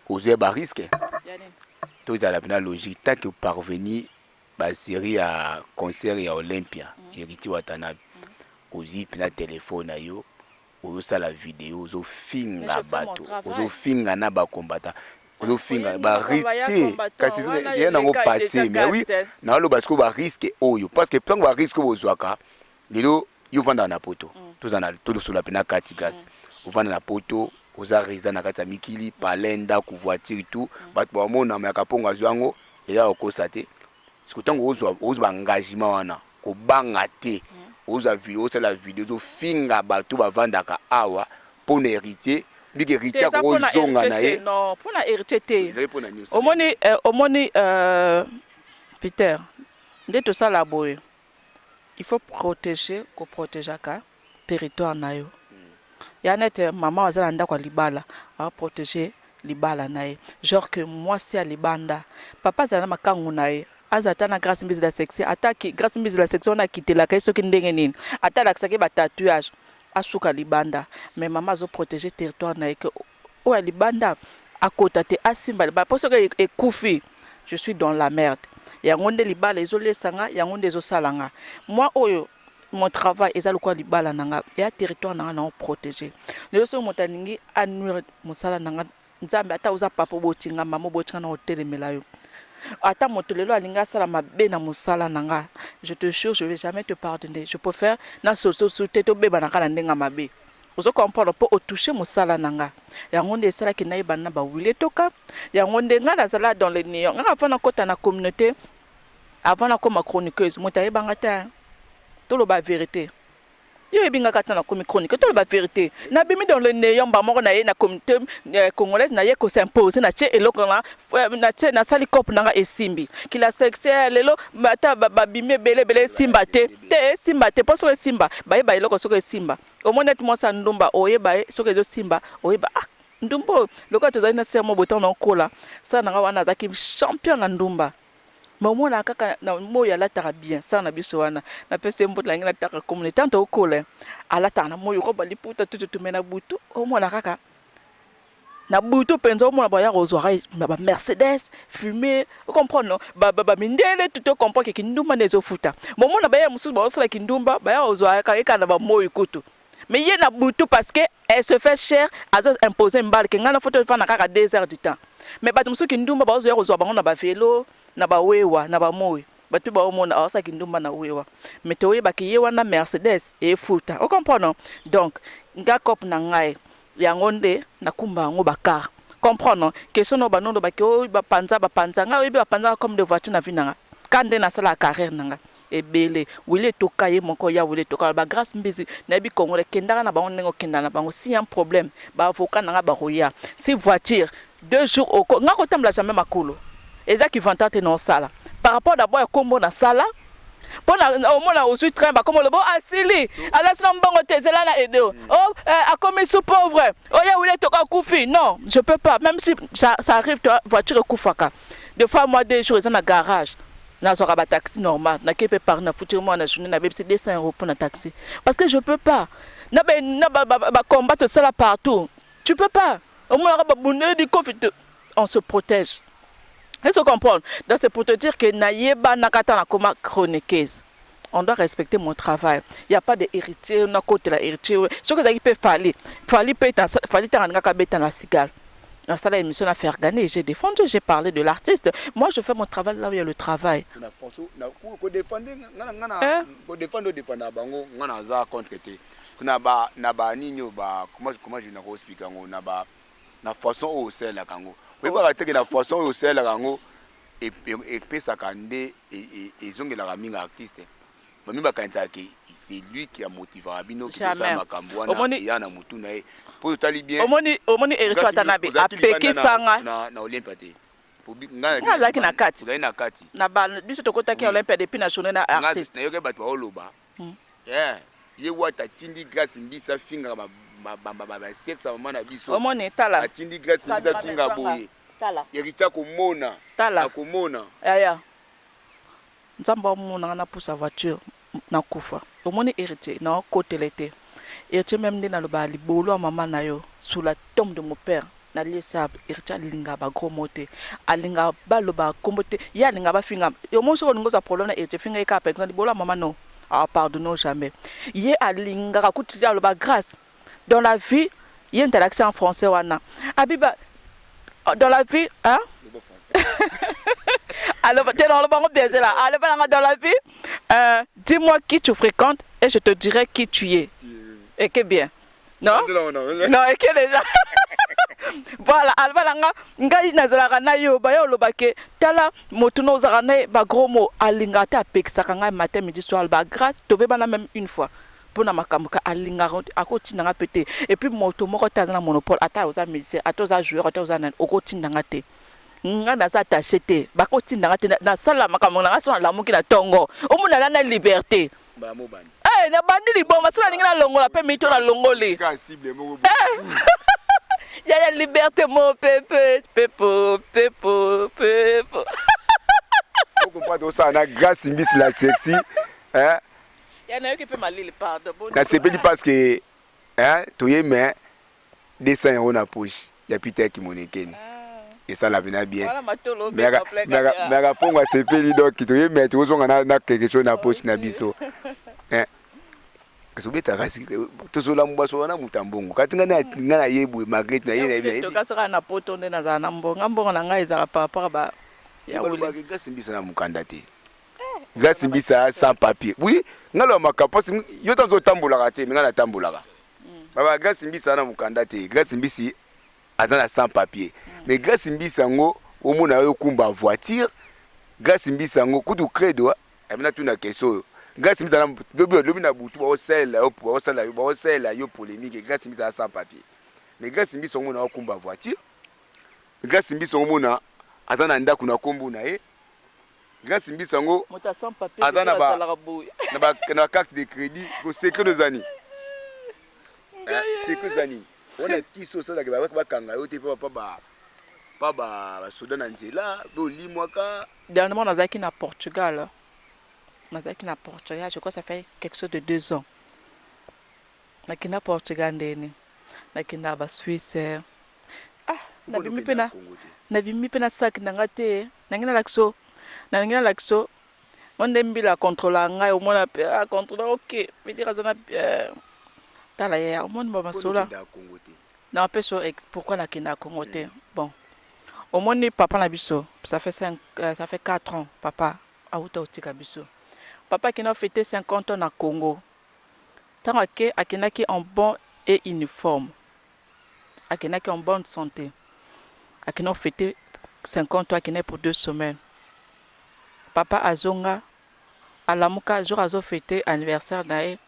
ozwa barisque, tozala mpena logique, tant que parvenir basérie ya concert ya Olympia, Héritier Watanabe, ozwi mpena telefone na yo, ozosala video, ozofinga bato, ozofinga na bakombata, ozofinga barisque te. Kasi ya nango passé. Mais oui, naoloba sikoyo barisque oyo, parce que ntango barisque oyo bozwaka lelo, yo ovandaka na poto, tozala tosola mpena kati. Kasi ovanda na poto, oza résident na kati ya mikili, palais, ndako, voiture, tout. Bato bamonama ya kapongo azwa yango, eza kokosa te. Siko ntango ozwa baengagement wana, kobanga te, ozwa video, osala video, ozofinga bato bavandaka awa mpo na Héritier, bike Héritier akokozonga na ye. Non, mpona Héritier te. Ezali mpona nyonso. Omoni, Peter, nde tosala boye, il faut protéger, koprotégeaka territoire na yo. Ya nete mama aza na ndako ya libala, aprotéger libala na ye, genre que mwasi ya libanda, papa azala na makangu na ye, aza ata na Grâce Mbizi la sexy, ata Grâce Mbizi la sexy wana akitelaka ye soki ndenge nini, ata alakisaki batatouage, asuka libanda. Mais mama azoprotéger territoire na ye ke oyo ya libanda akota te, asimba libala, mpo soki ekufi, je suis dans la merde. Yango nde libala ezolesa nga, yango nde ezosala nga. Moi oyo mon travail eza lokola libala na nga, ya territoire na nga na protéger. Lelo soki moto alingi anuire mosala na nga, Nzambe, ata oza papa obotinga, mama obotinga, na otelemela yo. Ata moto lelo alingi asala mabe na mosala na nga, je te jure, je vais jamais te pardonner. Je préfère na sososu te, tobebanaka na ndenge ya mabe, ozo comprendre, mpo otouche mosala na nga. Yango nde esalaki nayebana na bawili etoka. Yango nde ngai nazala dans le néant. Ngai avant nakɔta na communauté, avant nakóma chroniqueuse, moto ayebanga te. Toloba vérité. Yo oyebi nga kata nakomi chronique, toloba vérité. Nabimi dans le néant ba moko na ye na communauté congolaise, na ye ko s'imposer, na tie eloko na na tie, nasali cope nanga esimbi. Kila succès lelo ata babimi ebele ebele, esimba te te, esimba te. Mpo soki esimba, bayeba eloko. Soki esimba, omoni neti mwasi ya ndumba, oyeba ye. Soki ezosimba, oyeba: ah, ndumba oyo. Lokola tozali na ser mo boye, ntango naokola, sala nanga wana azalaki champion na ndumba. Mais omonaka kaka na moi alataka bien. Sala na biso wana, napesi ye mbote, nangi nataka komona. Ntango tokola, alataka na moi roba liputa tututu, mais na butu omona kaka, na butu mpenza omona baya kozwaka na bamercedes fumé. Ocomprendre no bamindele tutu, ocomprendre ke kindumba nde ezofuta. Bomona baya mosusu bazosala kindumba, baya kozwaka eka na bamoi kutu, mais ye na butu, parce que elle se fait cher, azo imposer mbala ke ngai na foto efanda kaka 2 heures du temps. Mais bato mosusu kindumba bazoya kozwa bango na bavelo, na bawewa, na bamoi. Bato baomona awasala kindumba na wewa, mais toyebaki ye wana mercedes efuta. Ocomprendre? Donc nga cope na ngai yango nde nakumba yango bacar. Comprendre question no banondo baki oyo bapanza bapanza ngai, oyebi bapanzaka comme de voiture na vie na nga ka nde nasala carrière na ngai ebele. Wili etoka ye moko ya wili etoka bagrâce Mbisi, nayebi congolais kendaka na bango ndenge okenda na bango. Si un problème, baavocat na nga bakoya. Si voiture 2 jours oko nga kotambola jamais makolo, eza kivanta te. Na osala par rapport d'abord ya kombo nasala mpo na omona ozwi train, bakoma oloba asili, aza sina mbongo te, ezela na aide o oh, akomi sous pauvre, oya wili etoka akufi. Non, je peux pas. Même si ça arrive, toi, voiture ekufaka des fois, moi 2 jours eza na garage, nazwaka bataxi normal, nake mpe par nafuti mwa na journée, nabebisi 200 euros mpo na taxi, parce que je peux pas. Na bacombat tosala partout, tu peux pas. Omonaka babundeli kofi, on se protège. Est-ce que comprendre? Donc c'est pour te dire que nayebanaka ta nakoma chroniqueuse, on doit respecter mon travail. Il n'y a pas de héritier na côté la héritier. Soki ezalaki mpe Fally, Fally mpe Fally ntango alingaka abeta na cigale, nasala émission na Fergane, j'ai défendu, j'ai parlé de l'artiste. Moi, je fais mon travail là où il y a le travail. Kodefendre, odefendre bango, nga naza contre te. Na banini oyo ba comment je nakoexpliquer yango, na ba na façon oyo osalelaka yango, oyebaka teke na façon oyo osalelaka yango epesaka nde ezongelaka mingi artiste. Bami bakanisaka ke c'est lui qui a motivaka bino kosala makambo wana, eya na motu na ye mpo totali bien. Omoni Héritier Watanabe apekisanga. Na Olympia te. Nga azalaki na kati. Ozali na kati. Na biso tokotaki Olympia depuis na journée na artiste. Nayoki bato baoloba ye Wata atindi Grâce Mbisi afingaka basexe ya mama na biso. Omoni, tala. Atindi Grâce Mbisi afinga boye. Tala. Héritier akomona. Tala. Akomona. Yaya, Nzambe amonanga napusa voiture nakufa. Omoni Héritier, naokotela te. Héritier même nde nalobaka libolo ya mama na yo sous la tombe de mon père, nalie sable. Héritier alingaka bagros mots te, alingaka balobaka nkombo te, ye alingaka bafinga. Omoni, soki olingi ozwa problème na Héritier, finga ye kaka par exemple libolo ya mama, non, apardonne jamais. Ye alingaka kutu te aloba grâce dans la vie. Ye moto alakisi en français wana abiba dans la vie, hein? Alors, t'es dans le bon bien là. Alors, dans la vie, dis-moi qui tu fréquentes et je te dirai qui tu es. Et que bien. Non? Non, et que déjà. Voilà, alba nga ngai nazalaka na yo, baya olobake tala moto no ozalaka na ye, bagros mots alingaka te. Apekisaka ngai matin, midi, soir. Aloba grâce tobebana même une fois mpona makambo ka alingaka, akotindanga mpe te. Et puis moto moko te aza na monopole, ata oza musicien, ata oza joueur, ata oza nani, okotindanga te. Nga naza attaché te, bakotindanga te. Nasala makambo na nga. So nalamuki na ntongo, omona ala na liberté. Eh, nabandi liboma. So nalingi nalongola mpe mito, nalongoli yaya liberté mo pepe pepo pepo pepo. Okomprendre, osala na Grâce Mbisi la sexy, hein? Ya nayoki mpe malili, pardon. Nasepeli parce que, hein, toye mais 200 € na poche ya Peter Kimonekeni esala mpena bien. Maka mpongo asepeli. Donc toye mais tozonga na quelque chose na poche na biso. Kasi obetaka tozola mbaso wana moto ya mbongo kati ngai naye boye malgré naye. Soka na poto nde nazala na mbongo, mbongo na ngai ezala par rapport ba Balobaki Grâce Mbisa na mokanda te, Grâce Mbisa sans papier. Oui, ngai loba makambo parce yo ntango otambolaka te, mais ngai natambolaka. Baba Grâce Mbisa na mokanda te, Grâce Mbisi aza na sans papier, mais Grâce Mbisi yango omona yo okumba voiture. Grâce Mbisi yango kutu credo abina tuna question oyo. Grâce Mbizi aza lobi, lobi na butu baosalela yo, baosala yo, baosalela yo polémique. Grâce Mbizi aza sans papier, mais Grâce Mbizi omona akumba voiture. Grâce Mbizi omona aza na ndako na kombo na ye. Grâce Mbizi yango Moto sans papier aza na ba azalaka boye. Na ba carte de crédit. Ko secret eza nini? Secret eza nini? Wana kisi osalaka, bakanga yo te pa basoda na nzela mpe olimwaka. Dernièrement, nazalaki na Portugal. Nazalaki na Portugal, je crois ça fait quelque chose de 2 ans nakenda Portugal. Ndeni nakenda baSuisse, ah, nabimi mpe na nabimi mpe na saki na nga te. Nangi nalakisa, nalingi nalakisa mo nde mbila akontrola ngai. Omona mpe akontrola, ok, veut dire aza na tala ye, omoni bamasola na apesa. Pourquoi nakenda Congo te? Bon, omoni papa na biso, ça fait 5, ça fait 4 ans papa auta kotika biso. Papa akenda fêter 50 ans na Congo. Ntango ake, akendaki en bon et uniforme, akendaki en bonne santé, akenda fêter 50 ans, akendaki pour 2 semaines. Papa azonga, alamuka jour azofêter anniversaire na ye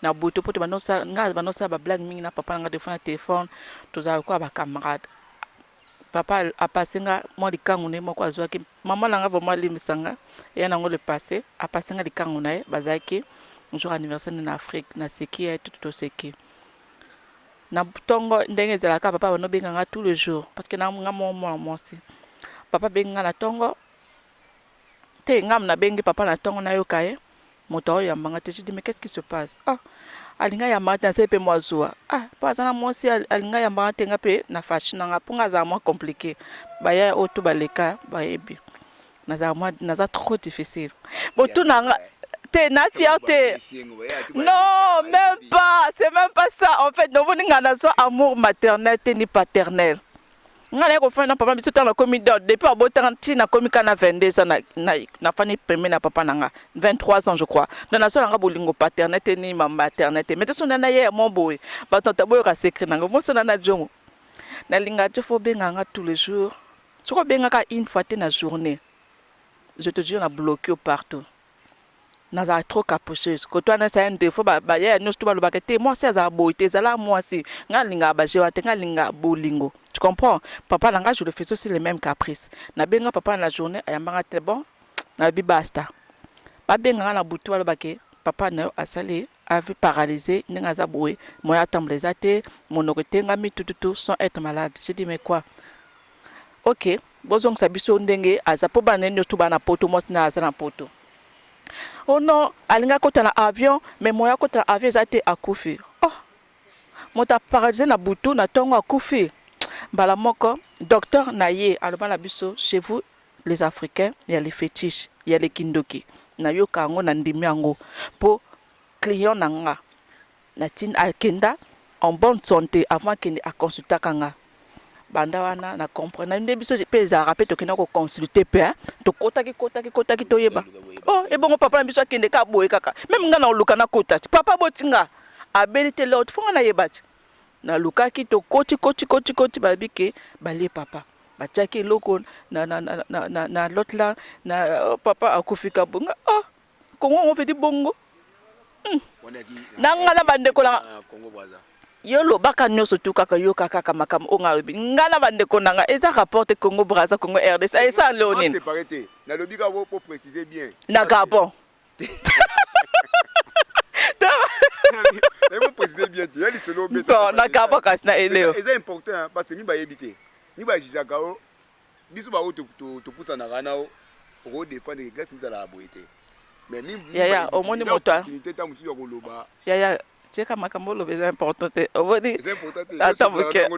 na butu, mpo te nga bandosala bablague mingi na papa na nga. Des fois na téléphone tozala lokola bacamarade. Papa apase nga mwa likangu na ye moko azwaki. Mama na nga vraiment alimbisa nga, eya nango le passé. Apase nga likangu na ye, bazalaki jour anniversaire na Afrique. Naseki ye tutu, toseki na ntongo. Ndenge ezalaka, papa banobenga nga tous les jours parce que na nga moko mwana mwasi. Papa abengi nga na ntongo te, nga nabengi papa na ntongo, nayoka ye moto aoyambanga te. Je dis: «Mais qu'est-ce qui se passe?» Ah, alinga yambanga te. Nasali mpe mwa zuwa, ah, mpo aza na mwasi, alinga yambanga te. Nga mpe na fashi na nga, mpo nga azala mwa compliqué. Baya oyo to baleka bayebi nazala mwa, naza trop difficile. Botuna nga te na fierté, non, même pas, c'est même pas ça. En fait, nomoni nga nazwa amour maternel te ni paternel. Nga naye kofanda na papa biso ntango nakomi do, depuis abotanga ntina nakomi ka na 22 ans, nafandi pembe na papa na nga 23 ans, je crois. Donc nazwa nanga bolingo paternel te ni maternel te. Mais te so nana ye ya mwa boye, bato ata boyoka secret nanga moso nana jongo nalingaka te. Faut obenga nga tous les jours. Soki obengaka une fois te na journée, je te jure, na bloqué partout. Nazala trop capricieuse. Koto wana, c'est un défaut. Bayaya nyonso to balobaka te mwasi azala boye te, ezala mwasi. Ngai alingaka baje wana te, ngai alingaka bolingo, tu comprends? Papa na ngai, je le faisais aussi le même caprice. Nabenga papa na journée, ayambanga te. Bon, nalobi basta. Babenganga na butu, balobake papa na yo asali avi paralysé, ndenge aza boye, moyen atambola eza te, monoko etengami, tututu, sans être malade. J'ai dit: «Mais quoi? Ok, bozongisa biso ndenge aza, mpo bana nyonso bana na Poto, mwasi na aza na Poto.» Oh non, alingi akota na avion, mais moyen akota na avion eza te, akufi. Oh, moto aparalysé na butu, na ntongo akufi mbala moko. Docteur na ye aloba na biso: «Chez vous les Africains, ya les fétiches, ya les kindoki.» Nayoka yango, na ndimi yango, mpo client na nga natina akenda en bonne santé. Avant akende, aconsultaka nga. Banda wana na comprendre nde biso mpe ezalaka mpe tokenda koconsulte mpe tokotaki kotaki kotaki toyeba. Oh, ebongo papa na biso akende ka boye kaka, même nga na oluka nakota ti papa botinga abeli te leo, faut nga nayeba ti nalukaki. Tokoti koti koti koti, balobi ke balie papa, batiaki eloko na lot la na, oh, papa akufi ka bonga. Oh, Kongo yango feti bongo. Na nga na bandeko na yo, lobaka nyonso tu kaka, yoka kaka makambo oyo nga alobi. Nga na bandeko na nga eza rapport te. Congo Braza, Congo RDC, eza leo nini? Nalobi kaka po préciser bien. Na Gabon. Nayebi préciser bien te ya lisolo. Bon, na Gabon kasi na eleo. Eza important parce que mi bayebi te, mi bajugaka o biso baoyo topusanaka na o okodefendre Grâce mizalaka boye te. Mais yaya, omoni moto opportunité ta mosusu ya koloba. Yaya, tieka makambo oloba, eza important te, omoni? Eza important te. Ata moke.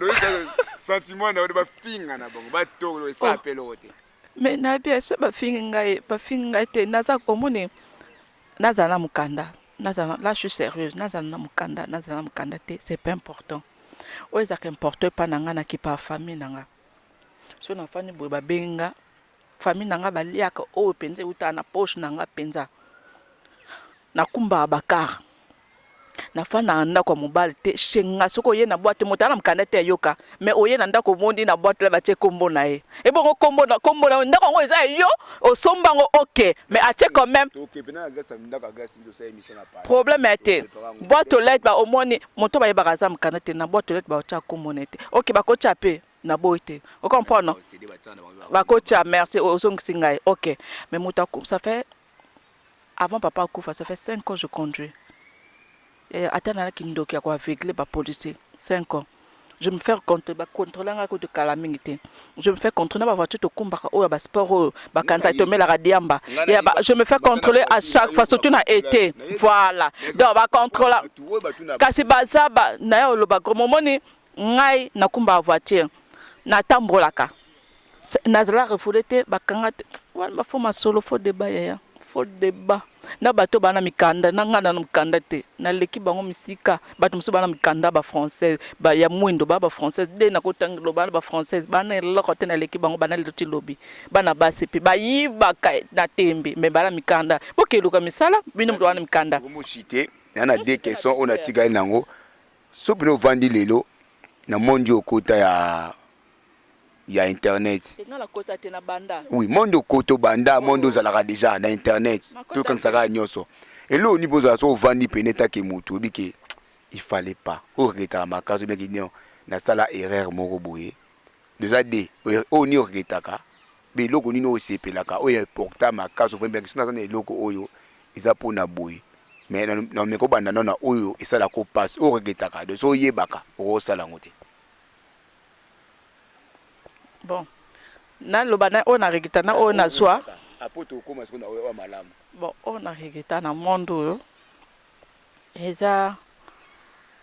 Sentiment na yo, bafinga na bango, batolo esa apeloko te. Mais nayebi so bafingi ngai, bafingi ngai te. Naza, omoni, nazala na mokanda, nazala là, je suis sérieuse, nazala na mokanda, nazala na mokanda te, c'est pas important. Oyo ezalaka important epa na ngai, nakipa famille na nga. So nafandi boye, babengi nga, famille na nga baliaka oyo mpenza eutaka na poche na nga mpenza. Nakumbaka bacar. Nafanda na ndako ya mobali te. Chez nga, soki oye na boîte, moto aza na mokanda te, ayoka. Mais oye na ndako, omoni na boîte la batie kombo na ye. Ebongo kombo na kombo na ndako yango eza ya yo, osomba yango, ok, mais atie quand même. Problème ya te. Boîte aux lettres, ba omoni moto bayebaka aza mokanda te, na boîte aux lettres bakotia kombo na ye te. Ok, bakotia mpe na boyi te. Ocomprendre, non? Bakotia, merci, ozongisi ngai. Ok, mais moto, ça fait avant papa akufa, ça fait 5 ans je conduis. Ata nalaki ndoki ya koaveugle bapolicier, 5 ans je me fais contrôler, bacontrôle nga kutu kala mingi te. Je me fais contrôler na bavoiture tokumbaka oyo ya basport, oyo bakanisa tomelaka diamba. Je me fais contrôler à chaque fois, surtout na été. Voilà, donc bacontrôla kasi baza na ye oloba momoni ngai nakumbaka voiture, natambolaka, nazala refoulé te, bakanga te. Wana bafo masolo, fo débat yaya, fo débat na bato bana mikanda. Na ngai na mikanda te, naleki bango misika. Bato mosusu bana mikanda, bafrançaise ya mwindo, baa bafrançaise de nakotangelo, bana bafrançaise bana eloko te, naleki bango. Bana lelo ti lobi, bana basi mpe bayibaka na tembe, me bana mikanda bokeluka misala. Bino moto wana mikanda. Te, na deux questions oyo natikali nango. So mpena ovandi lelo na monde okota ya internet. Nakota te, na banda. Oui, monde okota, obanda monde, ozalaka déjà na internet, tokanisaka nyonso. Eloko nini mpo ozala so ovandi pene etake motu oyebi ke il fallait pas, oyo oregretaka makasi, obiaki non, nasala erreur moko boye? Eza de oyo nini oregretaka mpe eloko nini oyo osepelaka, oyo important makasi, ovandi so naza na eloko oyo eza mpona boye? Mais nameka obanda nano na oyo esalaka mpasi, oyo oregretaka. Donc so oyebaka okosala yango te. Bon, naloba na oyo naregreta na oyo nazwa. Apo tokóma sikoyo na oyo malamu. Bon, oyo naregreta na monde oyo eza,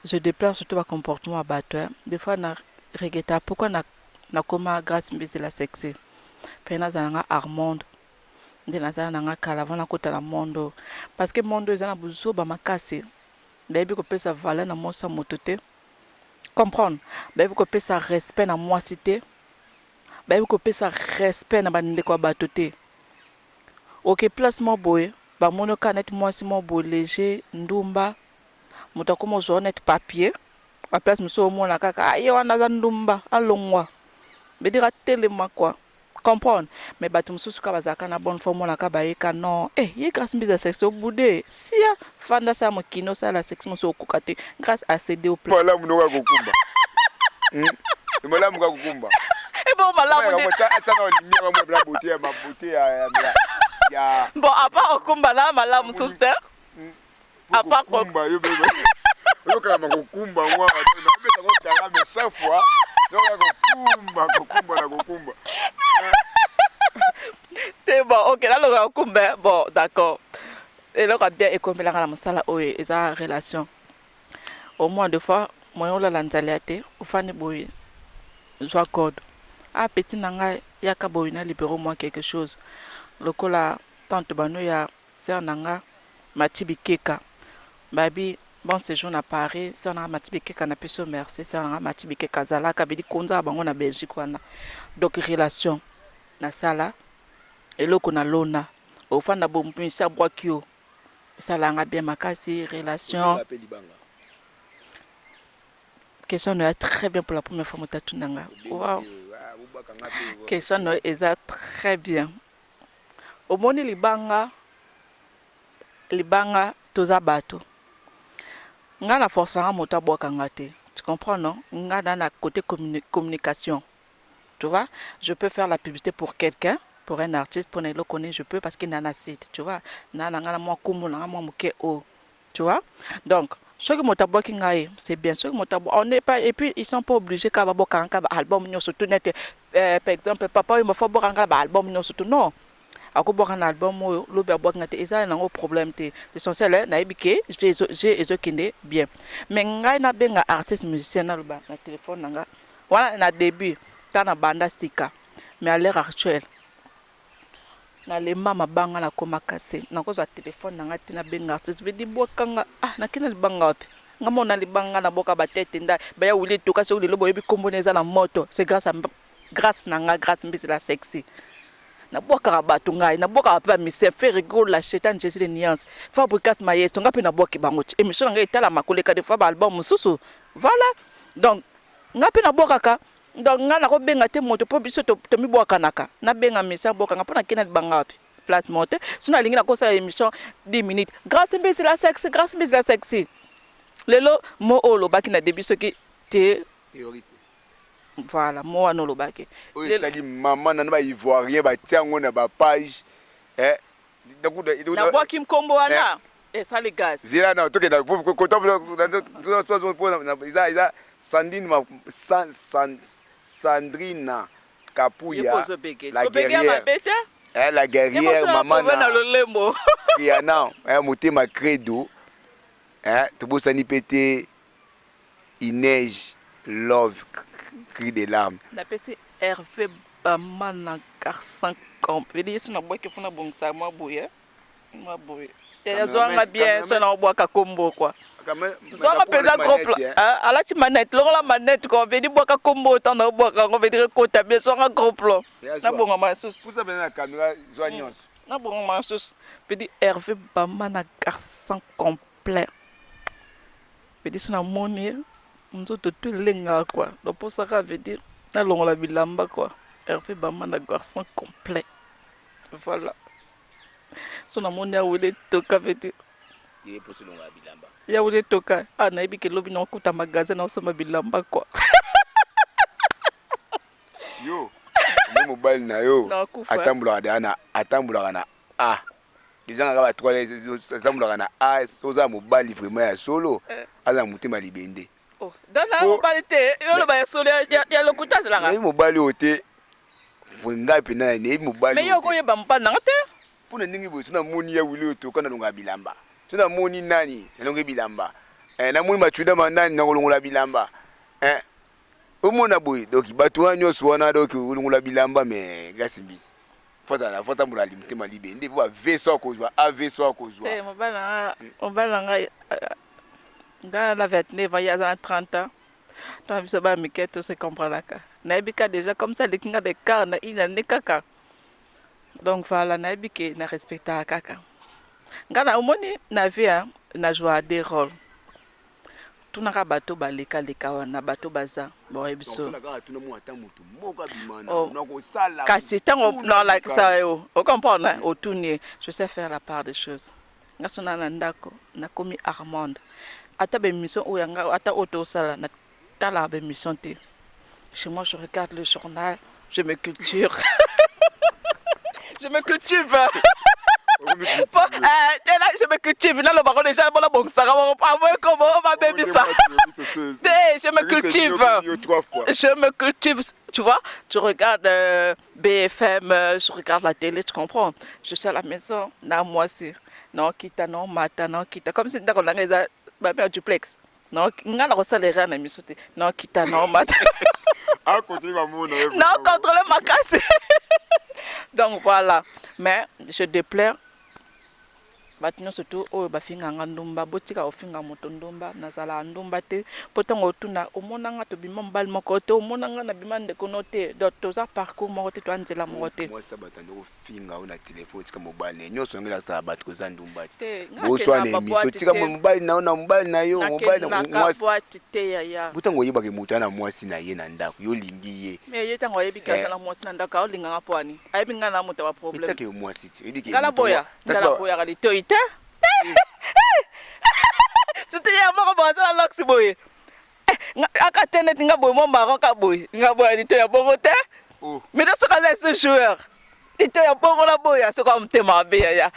je déplore surtout bacomportement ya bato. Des fois na regreta pourquoi nakoma Grâce Mbizi la Sexy, mpe nazala nga Armande nde nazala na nga kala avant nakota na monde oyo, parce que monde oyo eza na bozoba makasi. Bayebi kopesa valeur na mwasi ya moto te, comprendre? Bayebi kopesa respect na mwasi te, bayebi kopesa respect na bandeko ya bato te. Oke place moko boye, bamoni oka neti mwasi moko boye léger, ndumba, moto akoma ozwa neti papier. Baplace mosusu omona kaka ye wana aza ndumba, alongwa, bedire atelema quoi, comprendre? Mais bato mosusu kaka bazalaka na bonne foi, omonaka bayeka non, eh, ye Grâce Mbizi sexe obude sia fanda sala mokino, osala sexe mosusu okoka te. Grâce acd au malamu noka kokumba, malamu ka kokumba. Ebo malamu. Atanga lumière mo bla beauté ya mabeauté ya Bon, à part okumba na malamu mosusu te. À part kokumba, yo oyokaka makokumba ngo awa, obetaka otanga, mais chaque fois yoka kokumba, kokumba na kokumba. Te, bon, ok, naloka kokumba. Bon, d'accord, eloko ya bien ekomelaka na mosala oyo eza relation. Au moins deux fois moyen olala nzala ya te, ofandi boye, zwa code: ah, petit na ngai, yaka boye na libéro moi quelque chose. Lokola tante bano ya sœur na nga Mati Bikeka, babi bon séjour na Paris. Sœur na nga Mati Bikeka, napesi yo merci. Sœur na nga Mati Bikeka azalaka bedi konza bango na Belgique wana. Donc relation nasala eloko na lona, ofanda bomisi abwaki yo, esalanga bien makasi relation. Question no ya très bien. Pour la première fois moto atunanga, wow, question no eza très bien. Omoni libanga, libanga toza bato. Nga na forcanga moto abwaka nga te, tu comprends, non? Nga na côté communication, tu vois, je peux faire la publicité pour quelqu'un, pour un artiste, pour eloko nini, je peux, parce que na na site, tu vois, na nga na mwa kombo na nga mwa moke oyo, tu vois. Donc soki moto abwaki ngai, c'est bien. Soki moto, on n'est pas, et puis ils sont pas obligés kaka babwakanga kaka baalbum nyonso tout nete. Par exemple papa oyo mafo abwaka nga baalbum nyonso tout, non. Akobwaka na album oyo, lobi abwaki nga te, eza nango problème te. L'essentiel, nayebi ke je ezokende bien. Mais ngai nabenga artiste musicien, naloba na telefone na nga wana na début ta na banda sika. Mais à l'heure actuelle nalemba mabanga, nakoma kase, nakozwa telefone na ngai te nabenga artiste vedi bwakanga. Ah, nakei na libanga wapi? Nga mona libanga naboka batete nda baya wuli etoka. Soki lelo boyebi nkombo na eza na moto, c'est grâce à grâce na nga, Grâce Mbizi la Sexy. Nabwakaka bato ngai, nabwakaka mpe bamisien Ferre Gola, Chetan Jesus de Nuance, Fabricas Maestro, ngai mpe nabwaki bango ti émission na ngai etalama koleka des fois ba album mosusu. Voilà. Donc ngai mpe nabwakaka. Donc ngai nakobenga te moto mpo biso tomibwakanaka. Nabenga misien abwakanga mpo nakei na libanga wapi? Place moko te. Sinon alingi nakosala émission 10 minutes. Grâce Mbisi la sexy, Grâce Mbisi la sexy. Lelo mot oyo olobaki na début soki te voilà mo wana olobaki oyo esali mama na ba ivoirien batia yango na ba page eh, nabwaki nkombo wana eh. Esali gaz zela na tokenda eza eza Sandrine Sandrina Kapuya la guerrière eh, la guerrière mama na lolembo Rihanna eh, motema credo eh, tobosani pe te Inej love cri de larmes. Napesi Herve Bamana garçon complet yesu nabwaki fo nabongisa mwa boye mwa boye azwanga bien so naobwaka kombo kua zwanga mpenza gros plan alati manette longola manette kua vedi bwaka kombo ntango naobwaka yango vedire ekota bien zwanga gros plan nabongama lisusu nabongama lisusu vedi Herve Bamana garçon complet Veut so namoni ye nzoto to elengaka quoi, donc posaka veut dire nalongola bilamba quoi. Herve Bamana garçon complet, voilà. So namoni awele toka veut dire ya wele toka ah, nayebi ke lobi nakokuta magasin naosomba bilamba quoi. Yo mobali na yo atambolaka deja na atambolaka na a ezangaka ba trois atambolaka na a oza mobali vraiment ya solo eh. Aza na motema libende. Oh, mobali te oloba ya solo ya lokuta azalaka nayebi mobali oyo te, ngai mpena nayebi mobali. Mais yo okoyeba mobali nanga te. Mpo na ndenge boye so namoni ya wili oyo toka nalongaka bilamba, so namoni nani nalongi bilamba, eh, namoni macuda manani nakolongola bilamba, eh, omona boye. Donc bato wana nyonso wana, donc olongola bilamba. Mais Grâce Mbisi fozala fotambola motema libende mpo ba v so akozwa av so akozwa. Te, mobali na ngai, ngai na 29 ans, ye aza na 30 ans. Ntango biso bana mike tose comprenaka, nayebi ka déjà comme ça aleki nga d'écart na une année kaka. Donc voilà, nayebi ke na respectaka kaka. Ngai na omoni na vie na jouaka deux rôles. Tunaka bato balekaleka wana, bato baza baoyebi so. Kasi ntango nalakisa yo, ocomprendre, otuni ye. Je sais faire la part des choses. Nga so na na ndako nakomi Armande. Ata baémission oyo yanga, ata oyo tosala, natalaka baémission te. Chez moi, je regarde le journal, je me culture, je me cultive. Je me cultive, nalobako déjà mpona bongisaka moko avoye komo babebisa te. Je me cultive, je me cultive, tu vois. Tu regardes BFM, je regarde la télé, tu comprends. Je suis à la maison na mwasi, naokita, naomata, naokita comme si ndako nanga eza bamia duplex. Nga na kosala erreur na miso te, naokita, naomata, naocontrôle makasi. Donc voilà. Mais je déplore bato nyonso tu oyo bafinganga ndumba. Botika kofinga moto ndumba. Nazalaka ndumba te, mpo ntango otuna omonanga tobima mobali moko te, omonanga nabima ndeko no te. Donc toza parcours moko te, toa nzela moko te. Mwasi bato ande kofinga oyo na telefone, tika mobali na nyonso ndenge nasala bato koza ndumba te. Boswana émission, tika mobali na yo na mobali na yo, mobali na mwasi te yaya. Butango oyebaka moto ana mwasi na ye na ndako, yo olingi ye. Mais ye ntango ayebi ke aza na mwasi na ndako, aolinganga mpo ani ayebi ngai na moto ya baproblème. Etake yo mwasi ti oyebi ke Nga naboya, nga naboyaka litoi te. Surtout ye moko boye aza na lox boye, aka te neti nga boye, mwa marron ka boye. Nga boya litoi ya bongo te. Mais te soki aza ese joueur, litoi ya bongo na boya soki awa motema mabe yaya.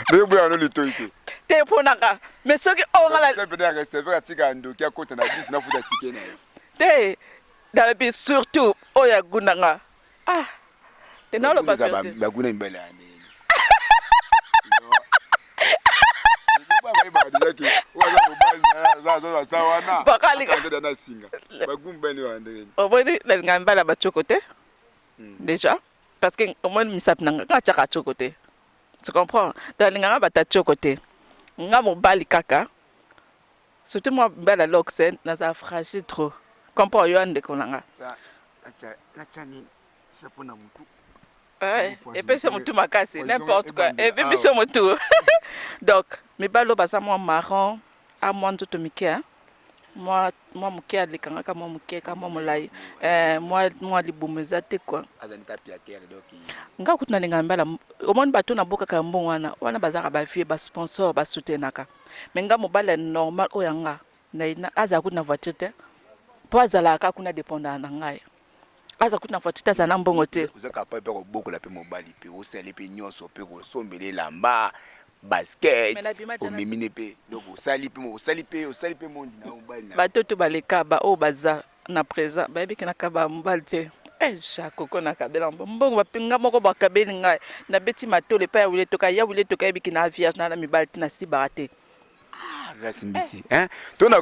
Ndenge boya no litoi te. Te, mponaka mais soki oyo nga na receveur atika ndoki akota na bisi nafuta tike na ye. Te, nalobi surtout oyo agundanga. Ah te, naloba. Baguna mibale ya ndenge bayebaka déjà ke oyo aza mobali aza wana na singa bagu mibali wana ndenge. Omoni, nalinga mibali ya batioko te déjà, parce que omoni misapi na nga, nga atiaka tioko te, tu comprends. Donc alinganga bato ya tioko te. Nga mobali kaka, surtout mwa mibali ya lox, nazala fragile trop, comprend yo ndeko na nga. Natya nini chapeau na mutu? Epesi motu makasi, n'importe quoi, ebebisi yo motu. Donc mibali oyo baza mwa marron, a mwa nzoto mike, mwa mwa moke, alekangaka mwa moke ka mwa molai, mwa mwa libumu eza te quoi. Nga kutu nalingaka mibala. Omoni, bato nabokaka ya mbongo wana wana bazalaka bavieux, basponsor basoutenaka. Mais nga, mobali ya normal oyo ya nga azala kutu na voiture te, mpo azalaka kuna dépendant na ngai, aza kutu na voiture te, azala na mbongo te. Oza capable mpe kobokola mpe mobali, mpe osali mpe nyonso, mpe kosombela elamba, basket, omemine mpe. Donc osali mpe, osali mpe, osali mpe mondi na mobali na Bato to baleka, baoyo baza na présent bayebi ke nakaba mobali te. Jakoko, nakabela mbongo bapinga moko, bakabeli ngai, nabeti matolo epai ya wile toka ya wile toka. Yebiki na vierge na mibali te, nasibaka te. Grâce Mbisi, hein, to na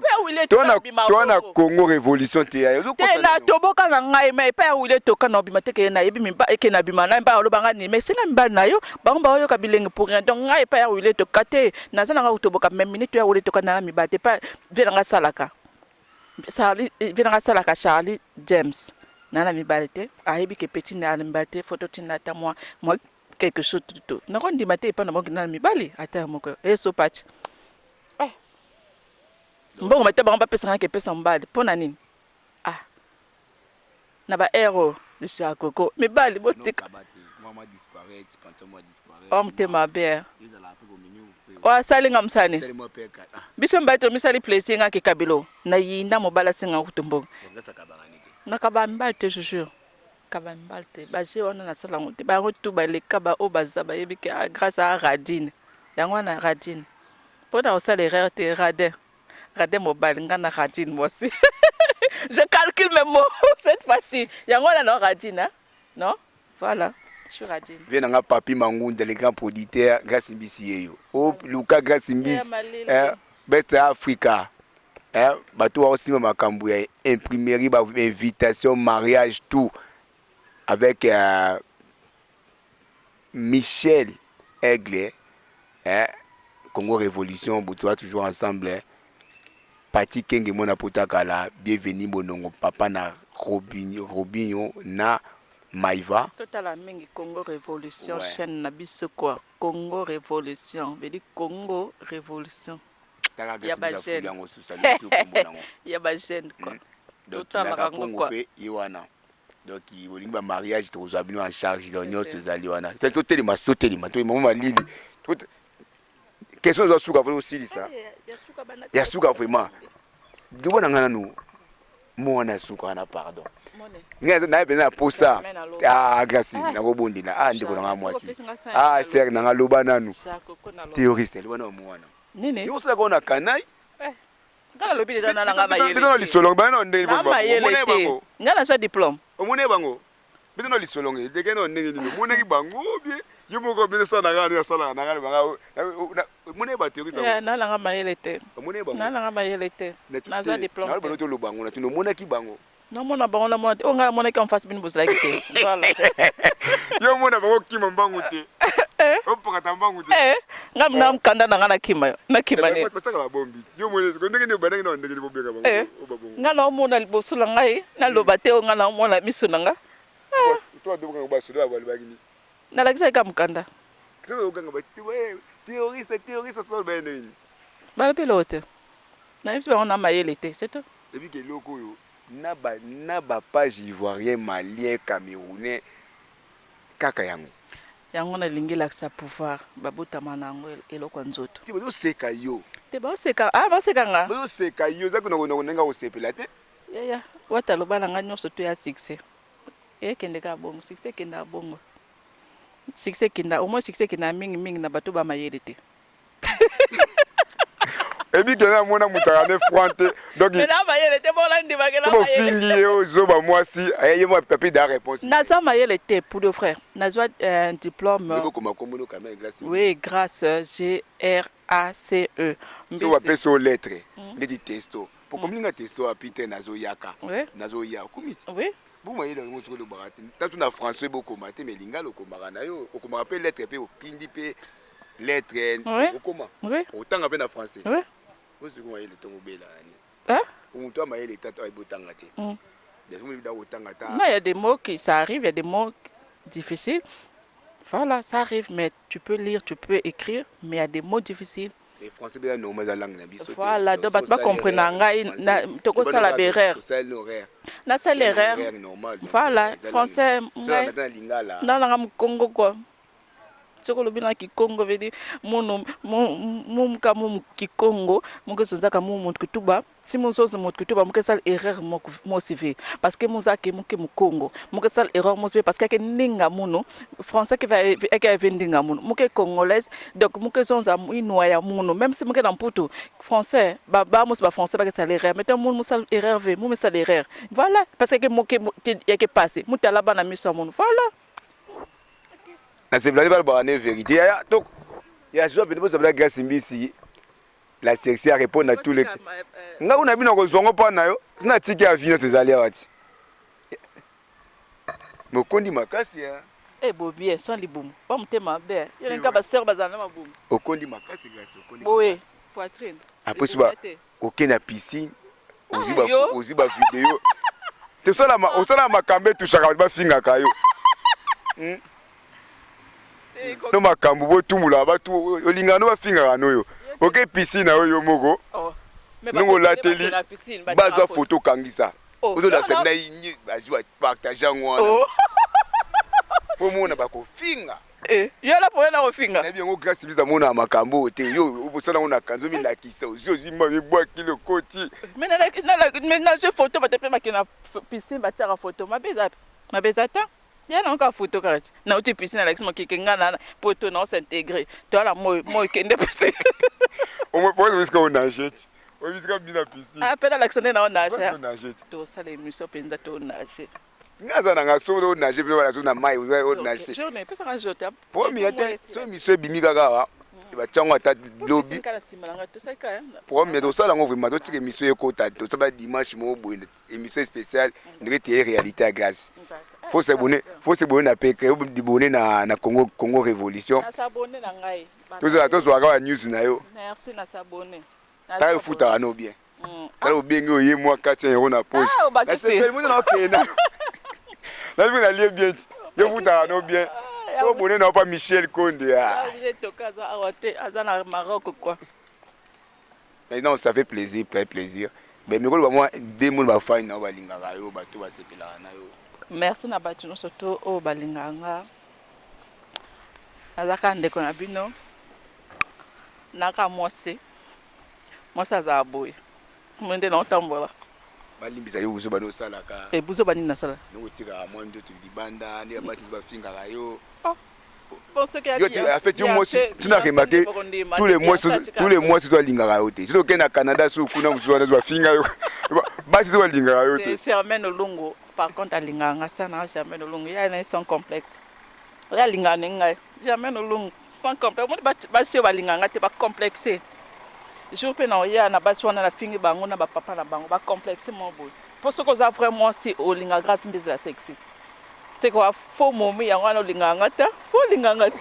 Congo Révolution te? Te, na toboka na ngai, mais epai ya wile toka na obima te. Ke nayebi eke nabima na mibali, aloba ngai nini? Mais esenga mibali na yo, bango baoyoka bilenge pour rien. Donc ngai epai ya wile toka te, naza na ngai kotoboka. Mais minute ya wile toka, na mibali te. Epai vie na ngai asalaka Charlie, vie na ngai asalaka Charlie James, na na mibali te. Ayebi ke petit na mibali te, faut totinda ata mwa mwa quelque chose tutu. Nakondima te epai na bango na mibali ata ya moko esopati mbongo bate bango bapesaka, kepesa mobali mpo na nini? Ah, na ba ero Jakoko, mibali botika o motema mabe. Oyo asalinga mosani biso mibali, tomisali plaisir. Nga kekabilo nayinda mobali asenga kutu mbongo, nakaba mibali te, je jure, kaba mibali te. Baje wana nasala yango te. Bango tu baleka, baoyo baza bayebi ke grâce a radine yango wana, radine mpona kosala erreur te. Radin, radin mobali, nga na radine mwasi. Je calcule mes mots cette fois-ci. Yango wana, non, radine, hein? Non, voilà, je suis radine. Vie nanga Papi Mangunda, le grand producteur. Grâce Mbisi yeyo o luka Grâce Mbisi, eh, Best Africa, eh, bato baosimba makambo ya imprimerie, ba invitation mariage, tout avec Michel Aigle, eh, Congo Révolution, botoa toujours ensemble, eh. Pati Kenge mwana potakala, bienvenu Bonongo, papa na Robinho, Robinho na Maiva. Totala mingi Congo Révolution, ouais. Chaîne na biso quoi, Congo Révolution veut dire Congo Révolution ya bajeune, ya bajeune quoi. Totalaka yango quoi. Mpe ye wana, donc bolingi bamariage, tokozwa bino en charge. Donc nyonso ezali wana. Totelema, totelema, totelema malili. Question eza suka, faut osilisa ya suka vraiment. Libo na ngai nanu mwana ya suka wana, pardon, ngai naye mpenza na posa. Ah, Grâce, nakobondela. Ah, ndeko na ngai mwasi, ah, sœur na ngai, loba nanu. Théoriste, loba nanu mwana. Nini? Yo osalaka oyo na kanai. Nga nalobi deja, nalanga mayele. Bino lisolo bana ndenge. Na mayele te, nga nazwa diplôme. Omoni bango, bino na lisolongo edeke na ndenge nini? Omonaki bango bien yo moko, bino sala na ngai, asalaka na ngai banga. Omoni bathéorie? Nalanga mayele te, nalanga mayele te, nazwa diplôme. Naloba, toloba yango na tino, omonaki bango? Namona bango, namona te. Oyo ngai namonaki en face, bino bozalaki te, voilà. Yo omona bango, kima mbangu te, opakata mbangu te. Ngai na mkanda na ngai, nakima, nakima nini? Batiaka babombi. Yo omoni ndenge nini? Obandaki na ndenge nini bobenga bango? Ngai naomona liboso na ngai, naloba te. Oyo ngai naomona miso na nga. To adobokanga basoda, balobaki nini? Nalakisaki ka mokanda. Oganga théoriste, théoriste, osala ndenge nini? Balobi eloko te, nayebisi bango na mayele te, c'est tout. Ebiki eloko oyo na bapage ivoirien, malien, camerounais, kaka yango. Yango nalingi elakisa pouvoir babotama na yango, eloko ya nzoto. Te, bazoseka yo. Te, baoseka, ah, baoseka nga. Bazoseka yo, eza kuna ndenge kosepela te. Yaya wata, aloba na ngai nyonso to ya succès ekende kaka bongo. Succès ekendaka bongo, succès ekenda au moins, succès ekendaka mingimingi na bato bamayele te. Ebi kende amona moto aka ne franc te, donc mayele te, bona ndimake. Bofingi ye, ozoba mwasi, ye mo papi da réponse. Naza mayele te pour le frère, nazwa un diplôme. Bokoma kombo no quand même, Grâce. Oui, Grâce, G R A C E. So bapesi o lettre ndeti testo po komininga testo api te, nazoyaka, nazoya okomi ti. Oui. Bomayele yango soki olobaka te, tatu na français bokoma te, mais lingala okomaka na yo, okomaka mpe lettre, mpe okindi mpe lettre, okoma, otanga mpe na français. Osiko mayele ntongo obela nani? Moto ya mayele tata ayebi otanga te, otanga ta. Non, il y a des mots qui ça arrive, il y a des mots difficiles. Voilà, ça arrive, mais tu peux lire, tu peux écrire, mais il y a des mots difficiles. Mais français mpe normal, eza langue na biso te. Voilà, donc bato bacomprena ngai, tokosala baerreur. Nasala erreur. Voilà, français ngai nalanga mokongo quoi. Soki olobi na kikongo, veut dire munu mumuka mumu kikongo muke zozaka mumu mutu kutuba si muzozi mutu kutuba muke sala erreur mosi ve parce que muzake muke mukongo muke sala erreur mosi ve parce que ake ndinga munu français ke eke ave ndinga munu muke congolaise, donc muke zonza inwa ya munu, même si muke na mputu français ba ba mosi ba français bake sala erreur, mais munu musala erreur ve mume sala erreur, voilà, parce que muke yake passé mutala bana miso ya munu, voilà. Nasepelaki, balobaka ne vérité yaya to ya zwa pene bozabela. Grâce Mbisi la sexy a répondre à tous les nga kuna bino kozwango mpa na yo sina tiki ya vi nyonso ezali awa ti mokondi makasi ya. Eh, bobie sans libumu ba motema mabe yo ninga basere bazala na mabumu. Okondi makasi, Grâce, okondi. Boye poitrine. Après so okende na piscine, ozwi bavideo, tosalama osala makambo etushaka bato, bafingaka yo No makambo botumula bato olingaka no bafingaka noyo. Oke piscine na yo, yo moko ndenge olateli, bazwa foto okangisa, ozolakisa na bazwi bapartage yango wana mpo mona bakofinga. Yo na problème na kofinga? Nayebi yango. Grâce Biza mona makambo oyo te. Yo osala yango na kanzo, omilakisa, ozwi ozwi ma ebwaki lokoti. Mais nazwi foto, bato mpe bakende na piscine, batiaka foto. Mabe eza, mabe eza ta ya nango kaka foto kaka ti nauti piscine, alakisi mokeke nga na poto na os'intégrer toala moi moi kende piscine. Bisika onage ti obisika bina piscine. Mpe nalakisa nde na onage, tosala émission mpenza, tonage. Nga aza nanga so onage mpe wana so na mai onage. Journée epesaka jour te. Problème te, so émission ebimi kaka awa, batiango ata lobi. Problème tosala yango vraiment, totika émission ekota, tosala dimanche moko boye émission spéciale ndenge teye réalité ya Grâce. Faut s'abonner, faut s'abonner na pk, abonner na Congo Révolution. Tozala tozwaka ba news na yo. Tala ofutaka no bien, tala obengi oye mwa 400 € na poche. Nasepeli moto na okende nabi nalie bien ti yo futaka no bien. So abonné na pa Michel Konde. Aza na Maroc quoi. Maintenant, ça fait plaisir, plein plaisir. Mais mikolo bamwa deux mono bafani na yo balingaka yo, bato basepelaka na yo. Merci na bato nyonso to oyo balingaka nga. Naza kaka ndeko na bino, naka mwasi, mwasi azala boye mo nde naotambola. Balimbisa yo buzo bani osalaka. E buzo banini nasala? Ndenge otikaka mwa nzoto libanda, nde basi bafingaka yo. En fait, yo mwasi, tu n'as remarqué, tous les mwasi so alingaka yo te. Soki okende na Canada, so kuna mosusu wana so bafinga yo, basi so balingaka yo te. Germaine Olungu par contre alingaka nga sana. Germaine Olungu ya na ye sans complexe, oyo alingaka ne ngai. Germaine Olungu sans complexe. Omoni basi oyo balingaka nga te, bacomplexe. Jour mpe na oya na basi wana, nafingi bango na bapapa na bango, bacomplexe mo boye. Mpo soki oza vrai mwasi, olinga Grâce Mbizela sexy, seke wa faux momi yango wana olingaka nga te. Po olingaka nga te,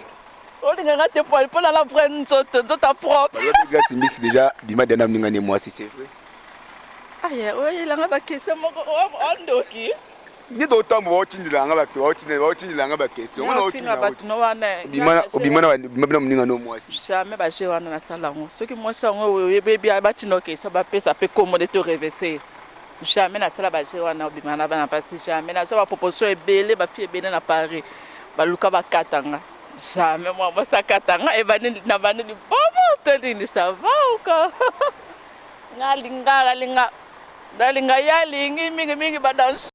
olingaka nga te po nala vrai nzoto, nzoto propre. Grâce Mbisi déjà bima dana moninga ne mwasi, c'est vrai? Aya, oyelanga baquestion moko ondoki. Nde totambo baotindela nga bato, baotindela nga baquestion. Ofinga bato no wana. Obima bina moninga no mwasi? Jamais. Baje wana nasala yango, soki mwasi yango oyebi batinda okesa bapesa mpe kombo nde to revese. Jamais nasala baje wana obima na bana mpasi, jamais. Nazwa baproposition ebele, bafille ebele na Paris baluka bakatanga, jamais mwa mwasi akatanga. Ebandi na bandi libomo to nini, ça va ou quoi? Nga alinga, alinga, nalinga ye, alingi mingimingi badanse.